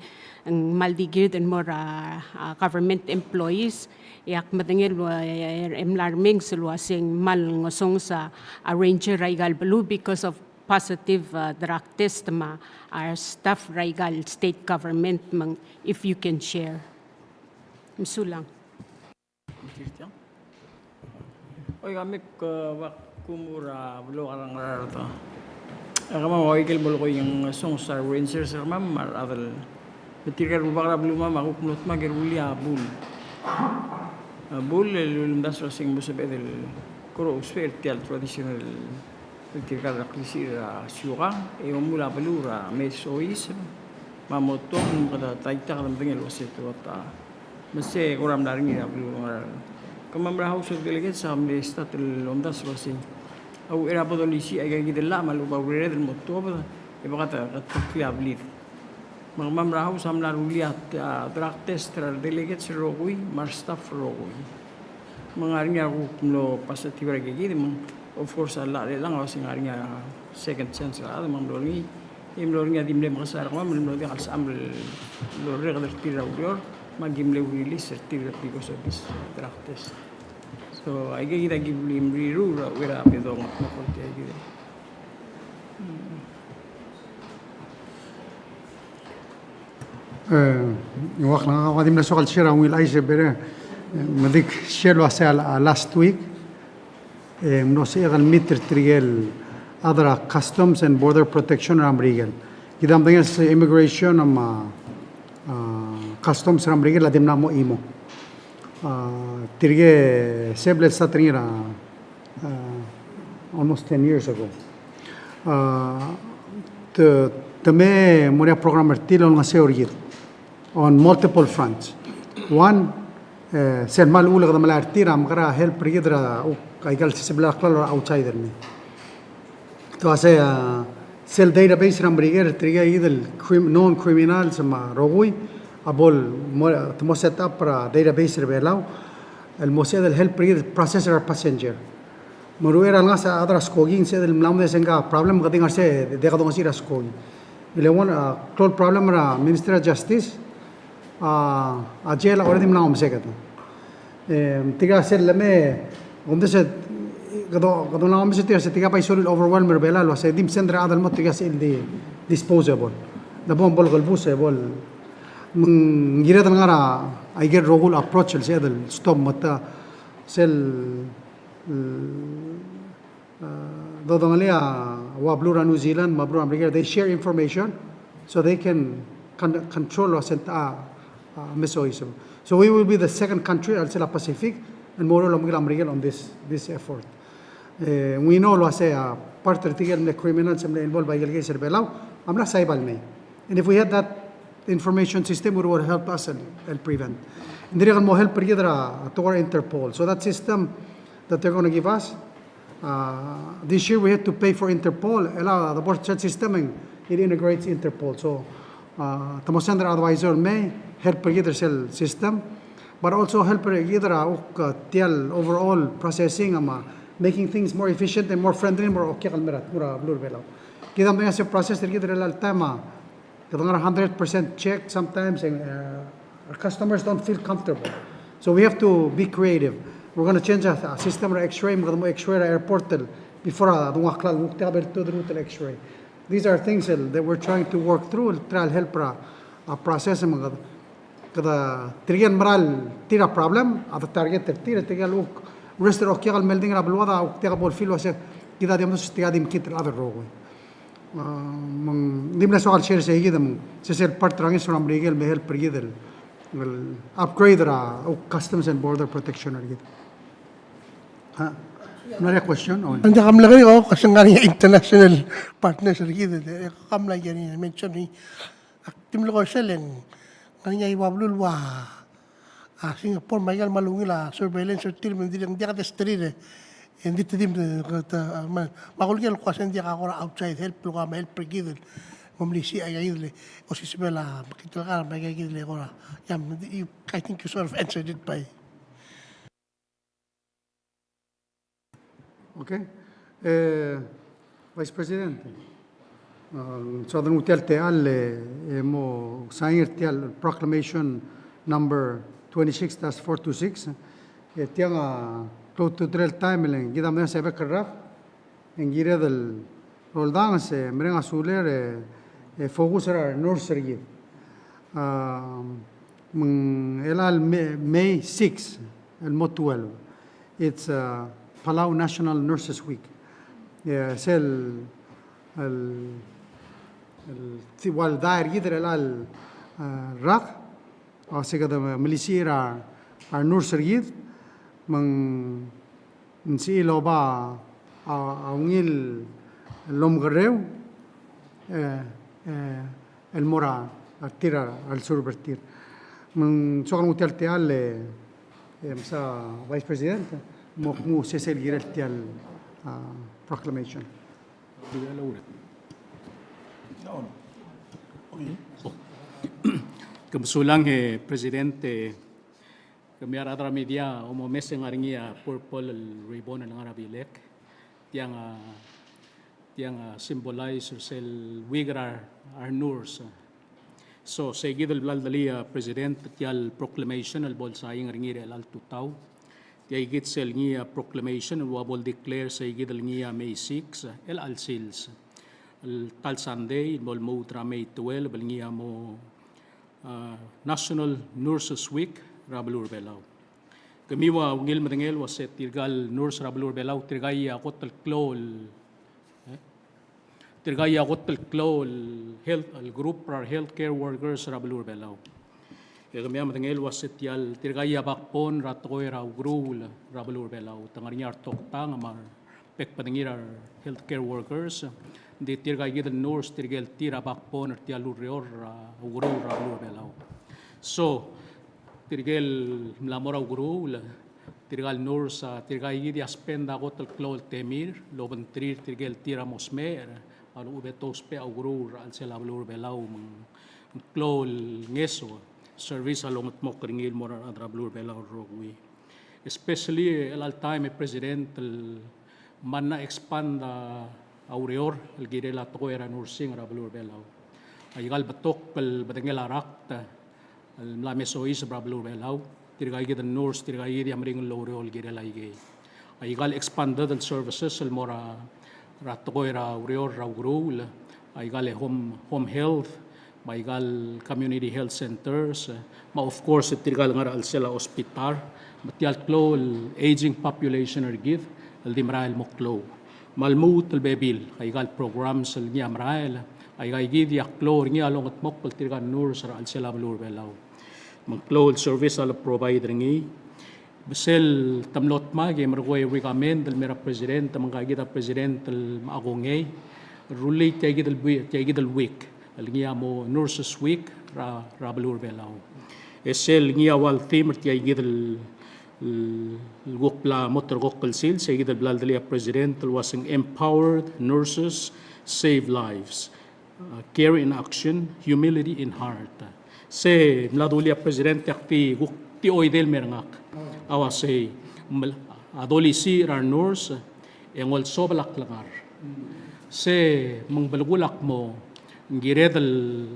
ng kmal di kired el mo er a, a, government employees, e ak medengei el ua, e, e mla remenges el uasei ng kmal ngesonges a, a ranger er aika el beluu because of positive, a, drug test me a, a staff er aika el state government, me ng, if you can share. Mesulang. Oi, kemiu, e, ua kuk mo er a beluu er a Ngaraard. E kemam a ua ikel bo lekoi e ng ngesonges a rangers er kemam me a rechad el, me tirka el rubak er a beluam a kuk mlo dmak e rullii a bul. A bul el ulemdasu er a seng mo sebeched el kora ousbech er tia el traditional el tirka el klisichir er a siukang, e omuul a beluu er a mei el soiseb, me a mo tuobed me kede taitak e medengei el uasei te ua ta. Me se kora mla er ngii er a beluu er a Ngaraard. Kemam er a House of Delegates a mle start el omdasu el uasei a uchei er a bo dolisiich aika kid el llach me a lechub a urered el mo tuobed, e beka te, te klii a blid. Me kemam er a House a mla rullii a, a drug test er a redelegates el rokui, me a restaff el rokui. Me ng ngar er ngii a kuk mlo positive er a ikakid, me ng, of course, a llach er chelechang a uase ng ngar er ngii a second chance er a chad, me ng mlo er ngii, e mlo er ngii a di mle mekesai er kemam, me ng mlo diak el sebecham el orreked er tir er a ureor, me aki mle release er tir because of this drug test. So, aikakid a ki blim riruul er a uchei er a bedong, me a kuk tia ikakid. E, ng ua klengar a di mle soak el share a ungil chais er a bere, e, me dik share el uase a last week, e, ng mlo sebechek el meet er tirke el chad er a Customs and Border Protection er a Merikel. Kid a medengei el se Immigration me a, a, Customs er a Merikel a di mla mo chimo. A, tirke se el bla lstart er ngii er a, a, almost ten years ago. A, te, te mei mo er ngii a program er tir el olengeseu er kid on multiple fronts. One, e, sel kmal uchul e kede melai er tir a mekera help er kid er a, uk, aika el sisebelel a klalo er a outside el mei. Te uase, a, sel database er a Merikel er tirke el crim-, known criminals me a rokui, a bo el mo, te mo set up er a database er a Belau el mo sebeched el help er kid el process er a passenger. Me a uchei er a lengasech a chad er a skoki, ng sebeched el mla mo, se ngka problem, kede ngar er sei, diak dongesii er a skoki. Ele one, a, klou el problem er a Ministry of Justice, a, a jail a already mla mo meseked. E, tirka sel leme, omdasu, kede, kede mla mo meseked, tirka sel, tirka bai soal el overwhelm er a Belau el uase di msend er a chad el mo, tirka sel di disposable. Le bo, bo lekelebus e bo el, me ng kired el ngar er a, aike el rokui el approach el sebeched el stop me te, sel, e, dodengelii a ua beluu er a New Zealand me a beluu er a Merikel, they share information so they can con-, control el uase ng techa a, a, mesoiseb. So we will be the second country er a chelsel a Pacific el mo oureor el obengkel a Merikel on this, this effort. E, we know el uase a part er tirke el mle criminals el mle involve er aike el case er a Belau a mla saib el mei. And if we had that information system, it would help us el, el prevent. Ng dirrek el mo help er kid er a, a tekoi er a Interpol. So that system that they're gonna give us, uh, this year we had to pay for Interpol. Ele a, the border check system, and it integrates Interpol. So, uh, te mo send er a advisor el mei, help er kid er sel system, but also help er kid er a, uk, uh, tia el overall processing, me a making things more efficient and more friendly, mo er a okiak el mei er a, mo er a beluu er a Belau. Kid a medengei a sel process er kid er chelecha el taem a, kede ngar er a hundred percent check sometimes, and, uh, our customers don't feel comfortable. So we have to be creative. We're gonna change a, a system er a X-ray, me kede mo X-ray er a airport el before a dengua klalo, ng uk tia a bertued el X-ray. These are things that, that we're trying to work through, el try el help er a, a process, me kede, kede tirke el mera el tir a problem, a de target er tir, tirke el uk rest er a okiak el melding er a beluad a uk diak bo el feel el uase kid a di mdos, tirke a di mekngit el chad el rokui. A, me ng di mle soak el share sei kid, me ng sesei el part er a ngeso er a Merikel el me help er kid el, el upgrade er a, uh, Customs and Border Protection er kid. A, another question? O. Ng diak a mle keriik, o, kuk se ng ngar er ngii a international partners er kid, e, e, kuk a mla er ngii a mention er ngii. Ak di mle ko er sel, e ng ngar er ngii a ua beluu el ua a Singapore me aika el kmal ungil a surveillance er tir me ng dirrek, ng diak desterir e ng di te di me, me a kulekoi el kmo se ng diak a kora outside help el kora me help er kid el mo melisiich a ikakid el osisebel a mekngit el kar me a ikakid el kora. Yeah, I think you sort of answered it by Okay. E, Vice President, a, soak el nguu tia el techall e, e mo sign er tia el proclamation number twenty-six dash four two six. E tiang a klou a ultutelel el taem el kid a medengei se bek el rak e ng kired el roldanges e mereng a suler e, e focus er a renurse er kid. A, me ng chelecha el May, May six el mo twelve. It's, uh, Palau National Nurses Week. E sel, el, el, ti ua el dai er kid er chelecha el, uh, rak, a, se kede melisiich er a, a renurse er kid, me ng ng sebechir el oba a, a ungil el omekerreu, e, e, el mo er a, er tir a, a lesurb er tir. Me ng soak el nguu tia el techall e, e, mesa Vice President, mo kmu sesei el kirel tia el, a, proclamation. Ke mesulang, e, President, e, Kemiu a rechad er a media, omomes e ng ngar er ngii a purple el ribbon el ngar er a bilek. Tiang a, tiang a symbolize er sel week er a, a nurse. So, seikid el bla ledelii a President, tia el proclamation el bo el saing er ngii er chelecha el tutau. Tia ikid sel ngii a proclamation el ua bo el declare seikid el ngii a May six, el chelecha el sils. El ta el Sunday, el bo lmuut er a May twelve, el ngii a mo, a, National Nurses Week er a beluu er a Belau. Kemiu a ungil medengei el ua se tirka el nurse er a beluu er a Belau, tirka a kot el klou el, e? Tirka a kot el klou el health, el group er a healthcare workers er a beluu er a Belau. E kemiu a medengei el ua se tia el tirka a backbone er a tekoi er a ukeruul er a beluu er a Belau. Te ngar er ngii a retoktang me a bek el bedengir a re healthcare workers, ng di tirka ikid el nurse, tirke el tir a backbone er tia el ureor er a ukeruul er a beluu er a Belau. So, tirke el mla mo er a ukeruul, tirka el nurse, a, tirka ikid a spend a kot el klou el temir el obengterir tirke el tir a mo smecher, a lechub e te ousbech a ukeruul er a chelsel a beluu er a Belau me ng klou el ngeso service a longedmokl er ngii el mo er a rechad er a beluu er a Belau el rokui. Especially, e, chelecha el taem e President el mla expand a, a ureor el kirel a tekoi er a nursing er a beluu er a Belau. Aika el betok el bedengel a rakt el mla mesoiseb er a beluu er a Belau, tirka ikid el nurse, tirka ikid a meringel el oureor el kirel aikei. Aika el expanded el services el mo er a, er a tekoi er a ureor er a ukeruul, aika el home, home health, me aika el community health centers, e, me of course, tirka el ngar er a chelsel a hospital, me tia el klou el aging population er kid, el di merael el mo klou. Me a lmuut el bebil, aika el programs el ngii a merael, aika ikid a klou er ngii a longedmokl el tirka el nurse er a chelsel a beluu er a Belau. Me ng klou el service a le provide er ngii. Me sel te mlo dmak e merekong e recommend el mo er a President, me ngka kid a President el mla kongei el rullii tia kid el wi-, tia kid el week el ngii a mo Nurses Week er a, er a beluu er a Belau. E sel ngii a ua el theme er tia kid el, el, el kuk bla mo terrekokl el sils, se kid el bla ledelii a President el ua se ng Empowered Nurses Save Lives. Uh, care in action, humility in heart. Se mla dulii a President e ak di kuk di oidel el mer ngak. A uasei, mel-, a dolisiich er a renurse e ng olsobel a klengar. Se me ng belkul a kmo ng kired el,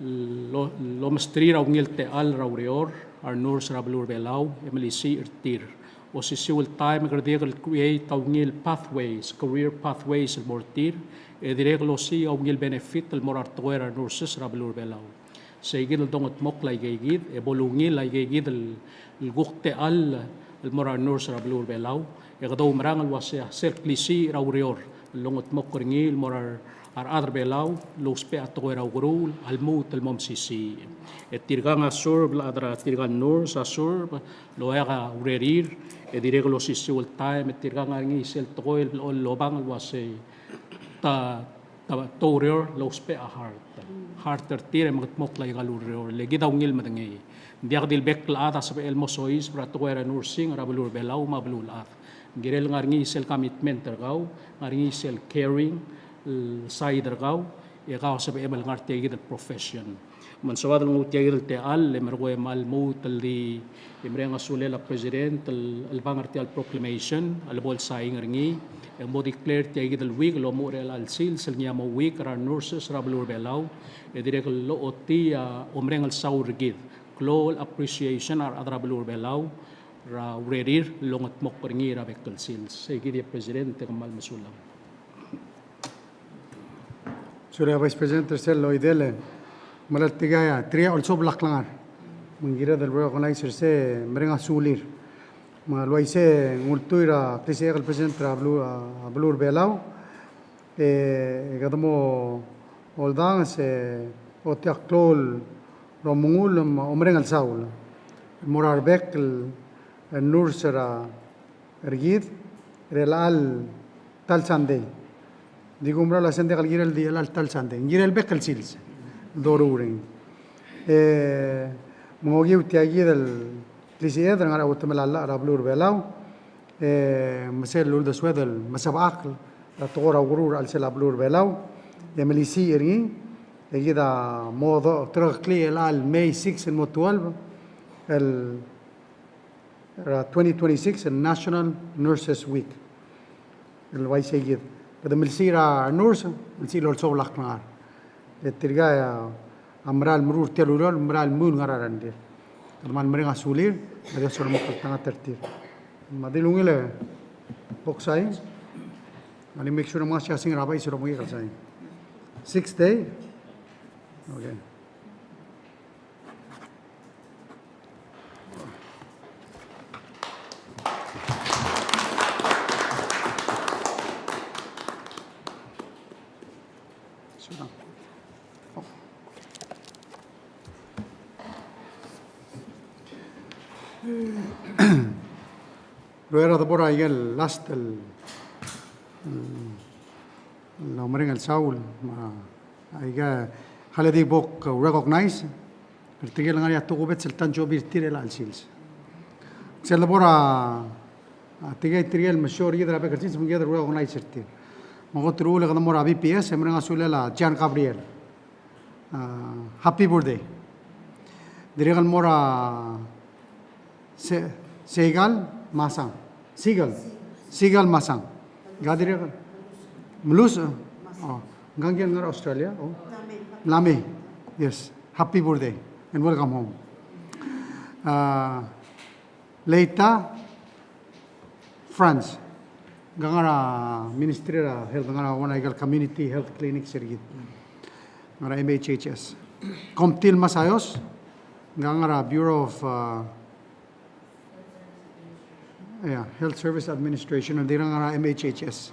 el, el omesterir a ungil techall er a ureor a renurse er a beluu er a Belau e melisiich er tir. Osisiu el taem e kede create a ungil pathways, career pathways el mo er tir, e dirrek el osiik a ungil benefit el mo er a retekoi er a nurses er a beluu er a Belau. Seikid el dongedmokl aikeikid, e bo lungil aikeikid el, el kuk techall el mo er a nurse er a beluu er a Belau, e kede oumerang el uasei a sel klisiich er a ureor el longedmokl er ngii el mo er a a rechad er a Belau el ousbech a tekoi er a ukeruul a lmuut el mo mesisiich. E tirkang a serve el chad er a tirka el nurse a serve el oeak a urerir, e dirrek el osisiu el taem e tirkang a ngar er ngii sel tekoi el, el lobang el uasei te, te, te oureor el ousbech a heart. Heart er tir e mekedmokl aika el ureor. Le kid a ungil medengei. Ng diak di le bek el chad a sebechel el mo soiseb er a tekoi er a nursing er a beluu er a Belau me a beluulechad. Ng kirel ngar er ngii sel commitment er kau, ngar er ngii sel caring, el side er kau, e kau a sebechem el ngar er tia kid el profession. Me ng soad el nguu tia kid el techall, e merekong e kmal lmuut el di, e mereng a sulel a President el, el bang er tia el proclamation, el bo el saing er ngii, e mo declare tia kid el week el omuchel er chelecha el sils, el ngii a mo week er a nurses er a beluu er a Belau, e dirrek el ochotii a omereng el saul er kid. Klou el appreciation a rechad er a beluu er a Belau er a urerir el longedmokl er ngii er a bek el sils. Seikid e President, e kmal mesulang. Sulang Vice President er sel oidel, e melai tirka a, tirka a olsobel a klengar. Me ng kired el recognize er se, mereng a sulir. Me ng uaisei e ng ultuil er a klisichek el President er a beluu, a beluu er a Belau, e, e kede mo oldanges e ochotii a klou el omengull me a omereng el saul el mo er a rebek el, el nurse er a, er kid er chelecha el ta el Sunday. Di kumerang el uasei ng diak el kirel di chelecha el ta el Sunday. Ng kirel bek el sils el doruul er ngii. E, me ng okiu tia kid el klisiched el ngar er a uchetemel a llach er a beluu er a Belau, e, me sel uldesued el mesebechakl er a tekoi er a ukeruul er a chelsel a beluu er a Belau, e melisiich er ngii, e kid a mo do-, terekeklii chelecha el May six el mo twelve, el er a twenty twenty-six el National Nurses Week. El uaisei kid. Kede milsir a nurse, milsir el olsobel a klengar. E tirka a mera el meruul er tia el ureor, mera el mui el ngar er a rengrir. Kede kmal mereng a sulir, me a Dios a omekngeltengat er tir. Me a di ungil e bo ksain. Ngak a make sure me ng uaisei a singer er a bai, se er a bo ksain. Six day. Okay. Ruera de bo er a ikel last el, el omereng el saul, me a Aika, holiday bo krecognize er tirke el ngar er ngii a tokubets el tanchobi er tir er chelecha el sils. Sel debo er a, a, tirke, tirke el mesiou er kid er a bek el sils, me kede recognize er tir. Me a kot el uchul e kede mo er a V P S, e mereng a sulel a Gian Gabriel. A, happy birthday. Dirrek el mo er a Se-, Segal Masang. Segal. Segal Masang. Ng dirrek el Melus, eh? Oh. Ng ngar er a Australia, oh. Mlami. Yes. Happy birthday and welcome home. Ah, Leita Franz. Ng ngar er a Ministry er a Health, ng ngar er a one er a ikel community health clinics er kid. Ng ngar er a M H H S. Komtil Masayos. Ng ngar er a Bureau of, uh, yeah, Health Service Administration, ng dirrek el ngar er a M H H S.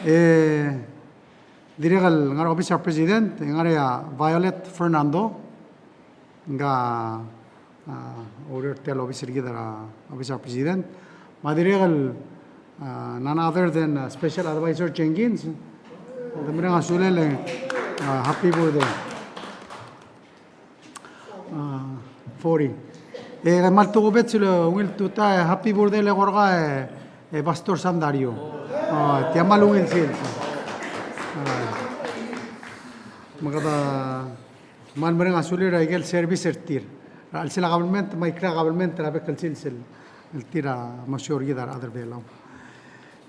E dirrek el ngar er a Office er a President, e ng ngar er a Violet Fernando, ng, ah, oureor er tia el office er kid er a Office er a President. Me a dirrek el, ah, none other than, ah, Special Advisor Jenkins, kede mereng a sulel e, ah, happy birthday. Ah, forty. E kmal tokubets el ungil tutau e happy birthday el eko er kau e, e Pastor Sam Dario. Oh, tia kmal ungil sils. Ah. Me kede kmal mereng a sulir a ikel service er tir er a chelsel a government, me a ikrel a government er a bek el sils el tir a mesiou er kid a rechad er Belau.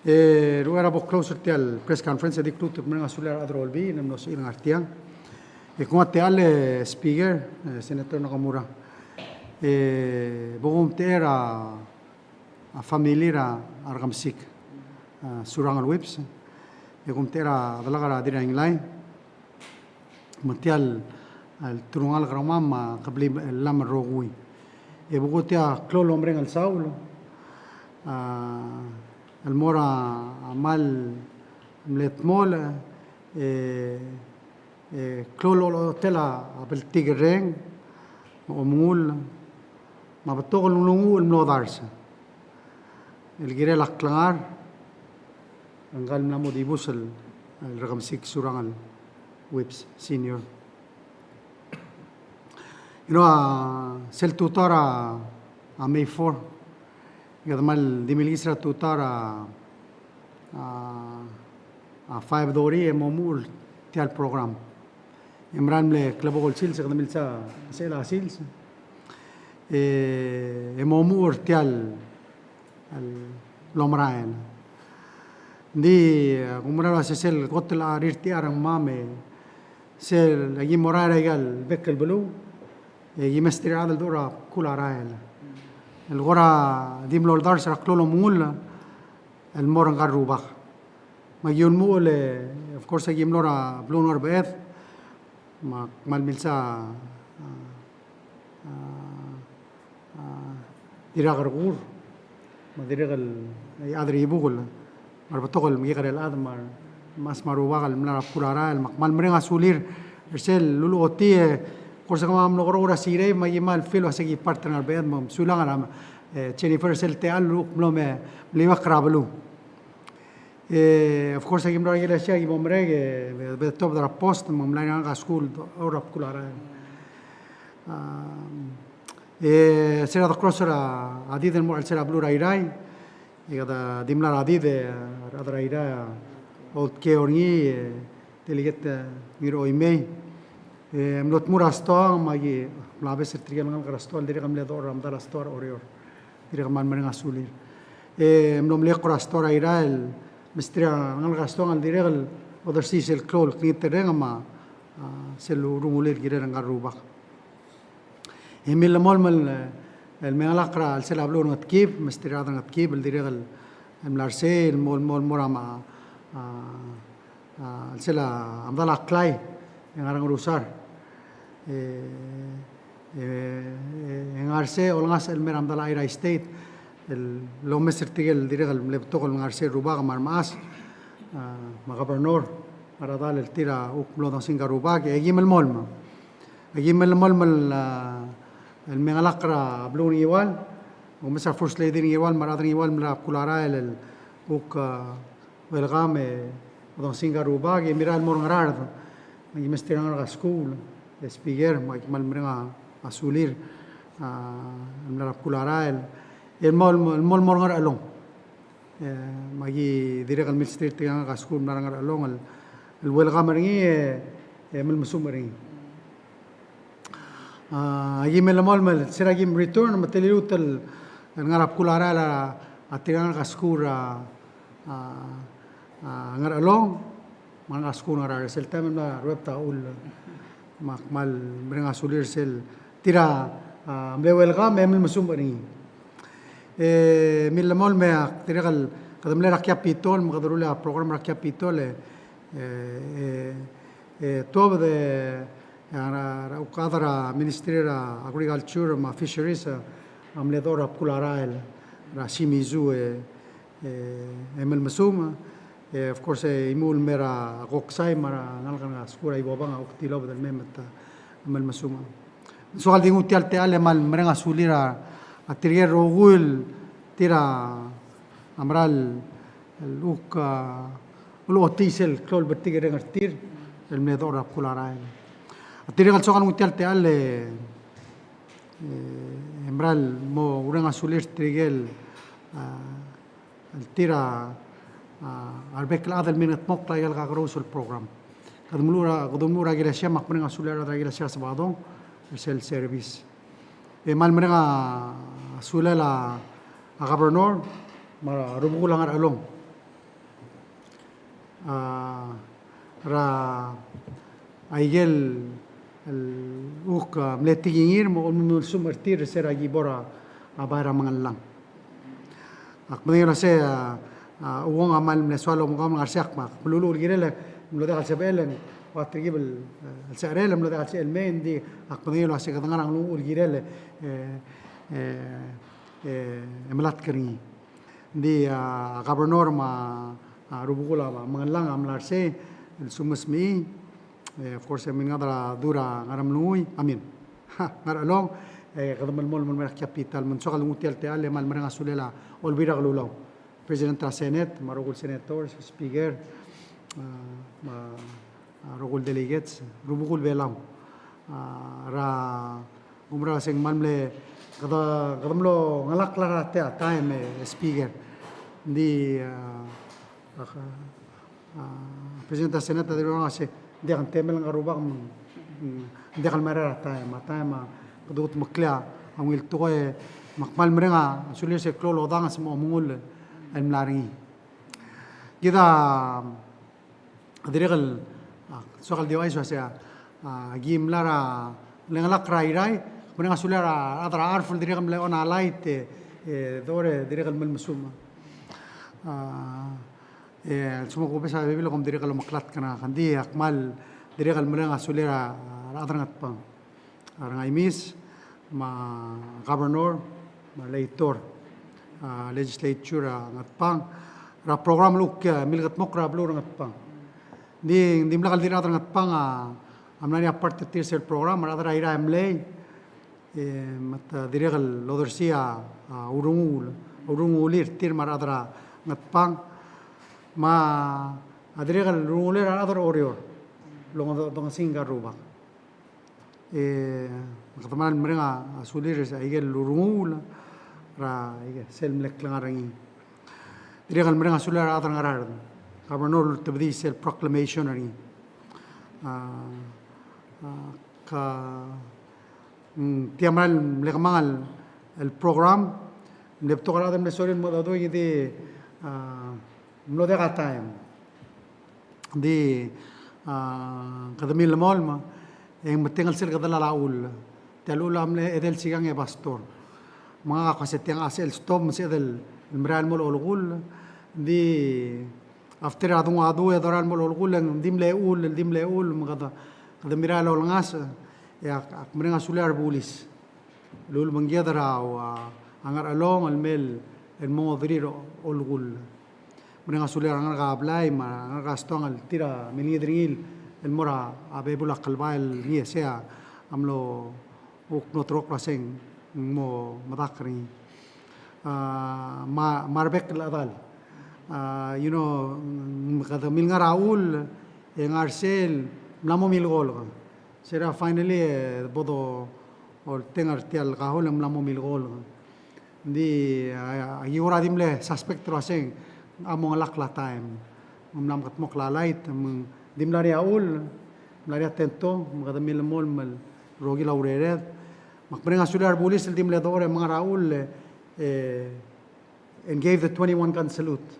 E, ruchei er a bo close er tia el press conference, e di kluut el mereng a sulir a rechad er a Olbiil el mlo sebechir el ngar tiang. E kuk a techall e Speaker, e, Senator Nakamura. E, bo kumtechei er a, a family er a Rekemesik, a, Surangel Whipps. E kumtechei er a delak er a Dirraingelai. Me tia el, el telungalek er kemam me a kebliil el mla me rokui. E bo kuk tia klou el omereng el saul, a, el mo er a kmal mle dmolech, e, e, klou el olechotel a bltikerreng, omengull, me a betok el nglunguuch el mlo dars el kirel a klengar er ngka el mla mo dibus el, el Rekemesik Surangel Whipps Senior. You know, a, sel tutau er a, a, May four, e kede kmal di milkis er a tutau er a, a, a, five thirty e mo omuchel tia el program. E mera el mle klebokel sils e kede milsa sel a sils. E, e mo omuchel er tia el, el omerael. Ng di, e, kuk mera el ua se sel kot el rir tia er a rengmam e sel, e ki mo er a, er a ikal bek el beluu, e ki mesterir a rechad el duch er a bkul a rael. El kora di mlo oldars er a klou el omengull el mo er ngka el rubak. Me aki ulemuchel e, of course, aki mlo er a beluu er a Ngerbeched, me ak kmal milsa, a, a, a, dirrek el rekur, me a dirrek el, e, chad er a Ibukel, me a rebetok el mekekerei el chad, me a, me a rubak el mla er a bkul a rael, me ak kmal mereng a sulir er sel luluchotii, e, of course, kemam a mlo keroul er a Sirei, me aki kmal feel el ua se ki part er a Ngerbeched, me sulang er a, e, Jennifer, sel techall el kuk mlo me, meliuekl er a beluu. E, of course, aki mlo er a ikelesia, aki mo merek, e, me, me tobed er a post, me ng mla er ngak a skuul, er a bkul a rael. A, e, se er a de cross er a did el mo er a chelsel a beluu er a Irrai, e kede di mla er a did, e, a rechad er a Irrai, a Old Keo er ngii, e, Delegate, e, Ngiroimei. E, mlo tmuu er a stoang, me aki mla obes er tirke el ngalek er a stoang, el dirrek el mle dechor er a medal a stoang er a Oreor. Dirrek el kmal mereng a sulir. E mlo mle kora stoa er a Irrai el mesterir a rengalek er a stoang el dirrek el odersii sel klou el klengiterreng me a, a, sel urungulir el kirel ngka el rubak. E millemolem el, el mengelakl er a chelsel a beluu er a Ngetkib, mesterir a rechad er a Ngetkib el dirrek el mla er sei el mo, mo, mo er a, a, a, chelsel a medal a Klai, e ngar er a Ngerusar. E, e, e ngar er sei olengasech el mei er a medal a Airai State el omes er tirke el dirrek el mle betok el ngar er sei el rubak me a remechas, a, me a governor, me a rechedal el tir a kuk mlo odengesii ngka el rubak, e aki melemolem. Aki melemolem el, a, el mengelakl er a beluu er a Ngiwal, omes a First Lady er a Ngiwal, me a rechad er a Ngiwal el mla er a bkul a rael el kuk, a, welcome, e odengesii ngka el rubak, e mirrael el mo er a Ngaraard, me aki mesterir a rengalek er a skuul, e speaker, me aki kmal mereng a sulir, a, el mla er a bkul a rael, e el mo, el mo, el mo er a Ngerchelong. E, me aki dirrek el milsterir tirke el ngalek er a skuul el mla er a Ngerchelong el, el welcome er ngii, e, e melemesumech er ngii. A, aki melemolem el se er a kim return, me te liluut el, el ngar er a bkul a rael a, a tirke el ngalek er a skuul er a, a, a Ngerchelong, me a ngalek er a skuul er a Ngaraard, sel taem el mla ruebet a chull, me ak kmal mereng a sulir sel tir a, a, mle welcome, e melemesumech er ngii. E, millemolem e ak dirrek el, kede mle er a Capitol, me kede rullii a program er a Capitol, e, e, e, e, tuobed e, a, er a, er a, kuk chad er a Ministry er a Agriculture me a Fisheries, a, a mle dechor er a bkul a rael er a Shimizu, e, e, e melemesumech, e, of course, e, imuul el mei er a Koksai me a rengalek er a skuul er a Ibobang a kuk tilobed el mei me te, e, melemesumech. Soak el di nguu tia el techall e kmal mereng a sulir a, a tirke el rokui el tir a mera el, el kuk, a, ulechotii sel klou el betik el reng er tir el mle dechor er a bkul a rael. A tirke el soak el nguu tia el techall e, e, e mera el mo ureng a sulir tirke el, a, el tir a, a, a rebek el chad el milngetmokl a ikel kakerous el program. Kede mluchel er a, kede mluchel er a ikelesia, me ak mereng a sulir a rechad er a ikelesia er a Sabadong er sel service. E kmal mereng a sulel a, a governor me a rubekul a Ngerchelong. A, er a ikel el kuk, a, mle tekingir me a omelemolem er tir er se er a ki bo er a, a, bai er a Mengellang. Ak medengei el uasei, a, a, Uong a kmal mle soal el omekoem el ngar er sei, ak, me ak meluluuch el kirel e mlo diak el sebechel e ng ua tirkib el, e, el secherel e mlo diak el sebechel el mei, ng di ak medengei el uasei kede ngar er a nglunguuch el kirel e, e, e, e melatk er ngii. Ng di, a, governor me a, a, rubekul a Mengellang a mla er sei el sumes me, e, of course, e milngad er a dura a Ngeremlengui, I mean, Ngerchelong, e, kede melemolem el mei er a capital. Me ng soak el nguu tia el techall e kmal mereng a sulel a Olbiil er a Kelulau, President er a Senate, me a rokui el senators, speaker, a, me a, a, rokui el delegates, rubekul Belau. A, er a, kumerang el uasei ng kmal mle, kede, kede mlo ngelakl er a ta-, taem e, speaker. Ng di, a, a, a, President er a Senate a dirrek el uasei, ng diak, ng temel ngka el rubak, mm, mm, ng diak el merael a taem, a taem a kede kutmeklii a ungil tekoi, me ak kmal mereng a sulir sel klou el odanges me a omengull el mla er ngii. Kid a, a dirrek el, a, soak el di ouchais el uasei, a, a, ki mla er a, le ngelakl er a Irrai, mereng a sulir a rechad er a ARFF el dirrek el mle on a light, e, e, dechor e dirrek el melemesumech. A, E, el sel mo kubes a bebil e kom dirrek el omeklatk er ngak. Ng di ak kmal dirrek el mereng a sulir a, a rechad er a Ngatpang, a Rengaimis, me a governor, me a legislator, a legislature er a Ngatpang, er a program el kuk, e, milkedmokl er a beluu er a Ngatpang. Ng di, ng dimlak el di rechad er a Ngatpang a, a mla er ngii a part er tir sel program, a rechad er a Irrai a mlei, e, me te dirrek el odersii a, a, urunguul, urunguulir tir me a rechad er a Ngatpang, me a dirrek el urunguulir a rechad er a Oreor el odengesii ngka el rubak. E, me kede kmal mereng a, a sulir a ikel urunguul er a, ikel, sel mle klengar er ngii. Dirrek el mereng a sulir a rechad er a Ngaraard, governor el ultebedii sel proclamation er ngii. A, a, ka, Mm, tia mera el mle kemanget el, el program, Ng di betok a rechad el mle sorir el mengedecheduch e ng di, a, mlo diak a taem. Ng di, a, kede milemolem e ng metengel sel kede lolai a chull. Tia el chull a mle edei el sikang e pastor. Me ngak a kmo se tiang a sel stop me sebeched el merael el mo olekull. Ng di after a dengua due e dorael el mo olekull e ng di mle chull, di mle chull, me kede, kede merael el olengasech, e ak, ak mereng a sulel a rebulis el ulebengked er a, a Ngerchelong el mei el mo ngoderir a olekull. Mereng a sulel a Ngerkeblai me a Ngerkestoang el tir a milengid er ngii el mo er a bebul a klbai el ngii e sei a mlo kuk mlo terrekokl a seng mo medakl er ngii. A, me a, me a rebek el chedal. A, you know, kede mil ngar er a chull e ngar sel mla mo milkolk. Sera finally, e, bo dolteng er tia el kahul e ng mla mo milkolk. Ng di, a, a, a, aki kora di mle suspect el uaseng a mo ngelakl a taem. Ng mla mekedmokl a lait, me ng di mla er ngii a chull, mla er ngii a tento, me kede milemolem el rokir a urered. Me ak mereng a sulel a rebulis el di mle dechor e mengar er a chull, e, e, and gave the twenty-one gun salute.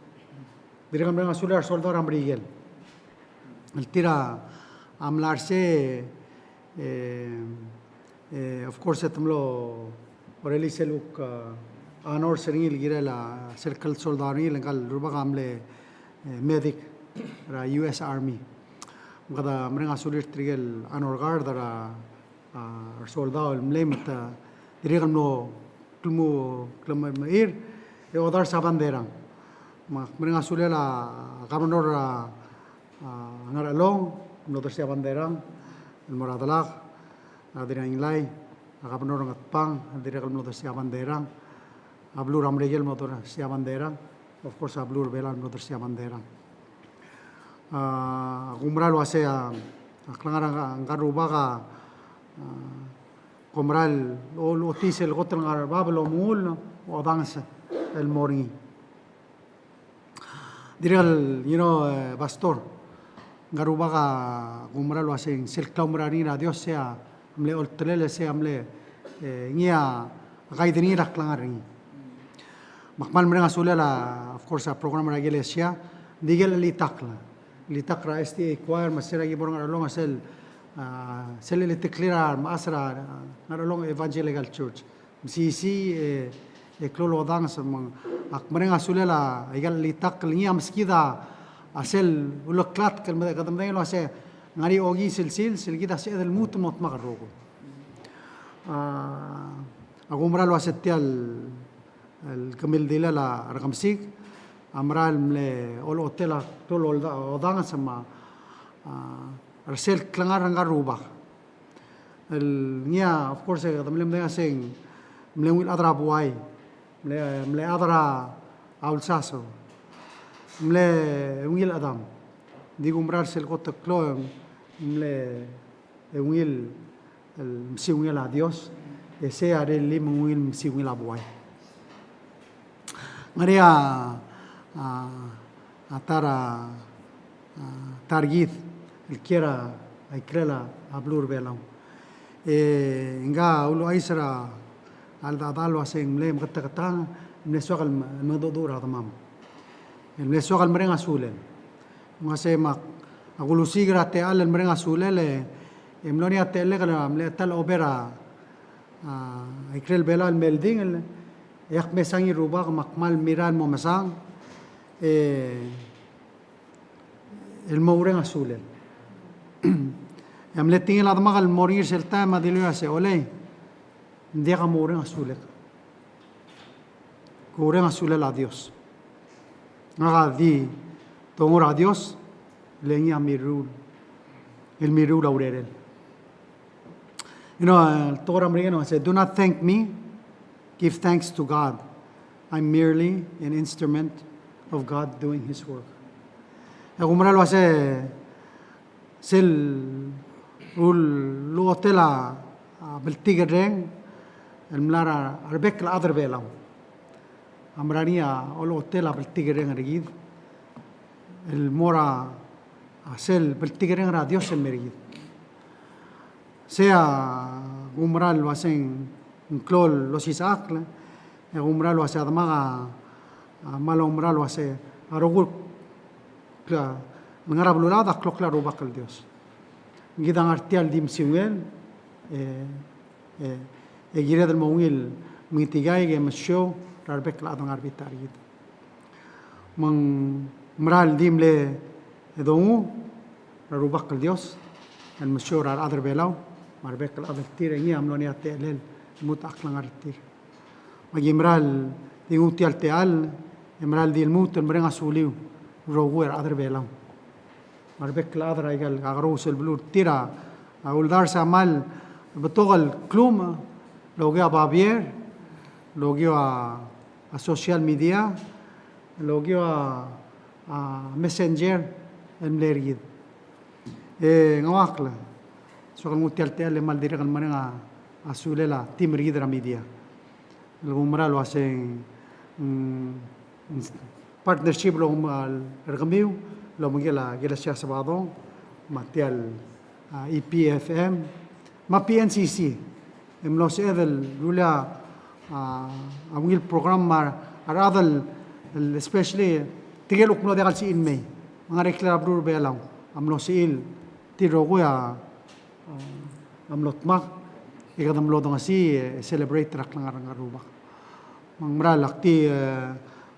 Dirrek el mereng a sulel a resoldau er a Merikel el tir a mla er sei, e, e, of course, e te mlo orelii sel kuk, a, honors er ngii el kirel a sel kuk soldau er ngii el ngka el rubak a mle, e, medic er a U S Army. Me kede mereng a sulir tirke el honor guard er a a, resoldau el mlei me te dirrek el mlo klemu, klemechir, e odars a banderang. Me ak mereng a sulel a governor er a, a, Ngerchelong, el mlo odersii a banderang el mo er a delak, a Dirraingelai, a governor er a Ngatpang, el dirrek el mlo odersii a banderang, a beluu er a Merikel el mlo odersii a banderang, of course, a beluu er a Belau el mlo odersii a banderang. A, ak oumera el uasei a, a klengar er ngka el rubak a, a, kom mera el o, ochotii sel kot el ngar er bab el omengull, odanges el mo er ngii. Dirrek el, you know, e, pastor, ngka el rubak a, ak oumera el uasei sel klaumerang er ngii er a Dios sei a mle oltelel, sei a mle, e, ngii a guide er ngii er a klengar er ngii. Me ak kmal mereng a sulel a, of course, a program er a ikelesia, ng di ikel chelitakl. Chelitakl er a S D A choir, me sel ki bo er a Ngerchelong, sel, a, sel chelitakl er a remechas er a, a, Ngerchelong Evangelical Church. Mesisiich, e, e klou el odanges, me ng, ak mereng a sulel a, ikel chelitakl el ngii a meskid a, a sel uleklatk el me, kede medengei el uasei, ng ngar er ngii a okiis el sils, sel kid a sebeched el lmuut el mo dmak el rokui. A, ak oumera el uasei tia el, el kemildilel a rekemesik a mera el mle olechotel a klou el odanges me a, a, er sel klengar er ngka el rubak. El ngii a, of course, e kede mle medengei a sei ng mle ungil chad er a buai, mle, mle chad er a ulsaso, mle ungil chedam. Ng di kumerang er sel kot el klou e ng mle e ungil el mesiungel a Dios, e sei a rirelii me ng ungil mesiungel a buai. Ng ngar er ngii a, a, a ta er a, a, ta er kid el kiei er a ikrel a beluu er a Belau. E ngka a uluuchais er a cheldechedechal el uasei ng mle meketeketang, mle soak el mengedecheduch er a demam. E mle soak el mereng a sulel. Ng uasei me ak, ak ulusiik er a techall el mereng a sulel e, e mlo er ngii a techellek el mle ta el ober a, a, ikrel Belau el mle dingel, e ak mesang er a Rubak me ak kmal mirrael el mo mesang, e, el mo oureng a sulel. E a mle tekingel a demak el mo er ngii er sel taem a dilu el uasei, Olei, ng diak a mo oureng a sulek. Ke oureng a sulel a Dios. Ngak a di dongu er a Dios, le ngii a mirruul, el mirruul a urerel. You know, e, tekoi er a Merikel a uasei, "Do not thank me, give thanks to God. I'm merely an instrument of God doing His work." E kumerang el uasei, sel ulechotel a, a, bltikerreng el mla er a rebek el chad er a Belau a mera er ngii a olechotel a bltikerreng er kid el mo er a, a, sel bltikerreng er a Dios el mei er kid. Sei a kumerang el uasei ng klou el osisechakl, E kumerang el uase a demak a, a, kmal oumerang el uase a rokui el ngar er a beluulechad a kloklel a Rubak el Dios. Kid a ngar tia el di mesiungel, e, e, e kired el mo ungil mengetikaik e mesiou er a rebek el chad el ngar er a bita er kid. Me ng meral di mle dongu er a Rubak el Dios el mesiou er a rechad er a Belau me a rebek el chad er tir e ngii a mlo er ngii a techellel el lmuut a klengar er tir. Me aki meral di nguu tia el techall e meral di lmuut el mereng a suliu el rokui a rechad er a Belau me a rebek el chad er aika el kakerous el beluu er tir. A uldasu a kmal betok el klumech el okiu a babier, el okiu a, a social media, el okiu a, a messenger el mle er kid. E ngak a soak el nguu tia el techall e kmal dirrek el mereng a, a sulel a team er kid er a media el kumerang el uase ng, mm, partnership el omuchel er kemiu el omuchel a Iglesia Sabadong me tia el, a, E P F M me a P N C C. E mlo sebeched el rullii a, a ungil program me a rechad el, el especially tirke el kuk mlo diak el sebechir el mei me ngar er a ikrel a beluu er a Belau a mlo sebechir el tir el rokui a, a mlo dmak e kede mlo dengesii e celebrate er a klengar er a Rubak. Me ng meral ak di, e,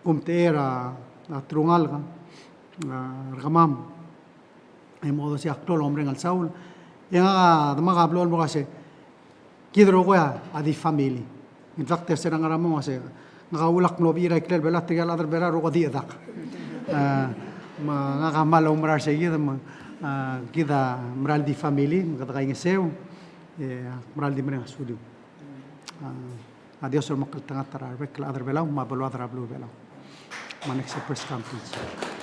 kumtechei er a, a telungalek, a, er kemam e mo odersii a klou el omereng el saul. E ngak a demak a blechoel el mo uase kid el rokui a di family. In fact, e se er a ngar er a mong a se ngak a uchul ak mlo bechir a ikrel Belau, tirke el chad er a Belau el rokui a di chedak. A, me ngak a kmal oumerang er se kid me, a, kid a meral di family me kede kaingeseu, e, meral di mereng a suliu. A, a Dios a omekngeltengat er a rebek el chad er a Belau me a beluad er a beluu er a Belau. Me a next press conference.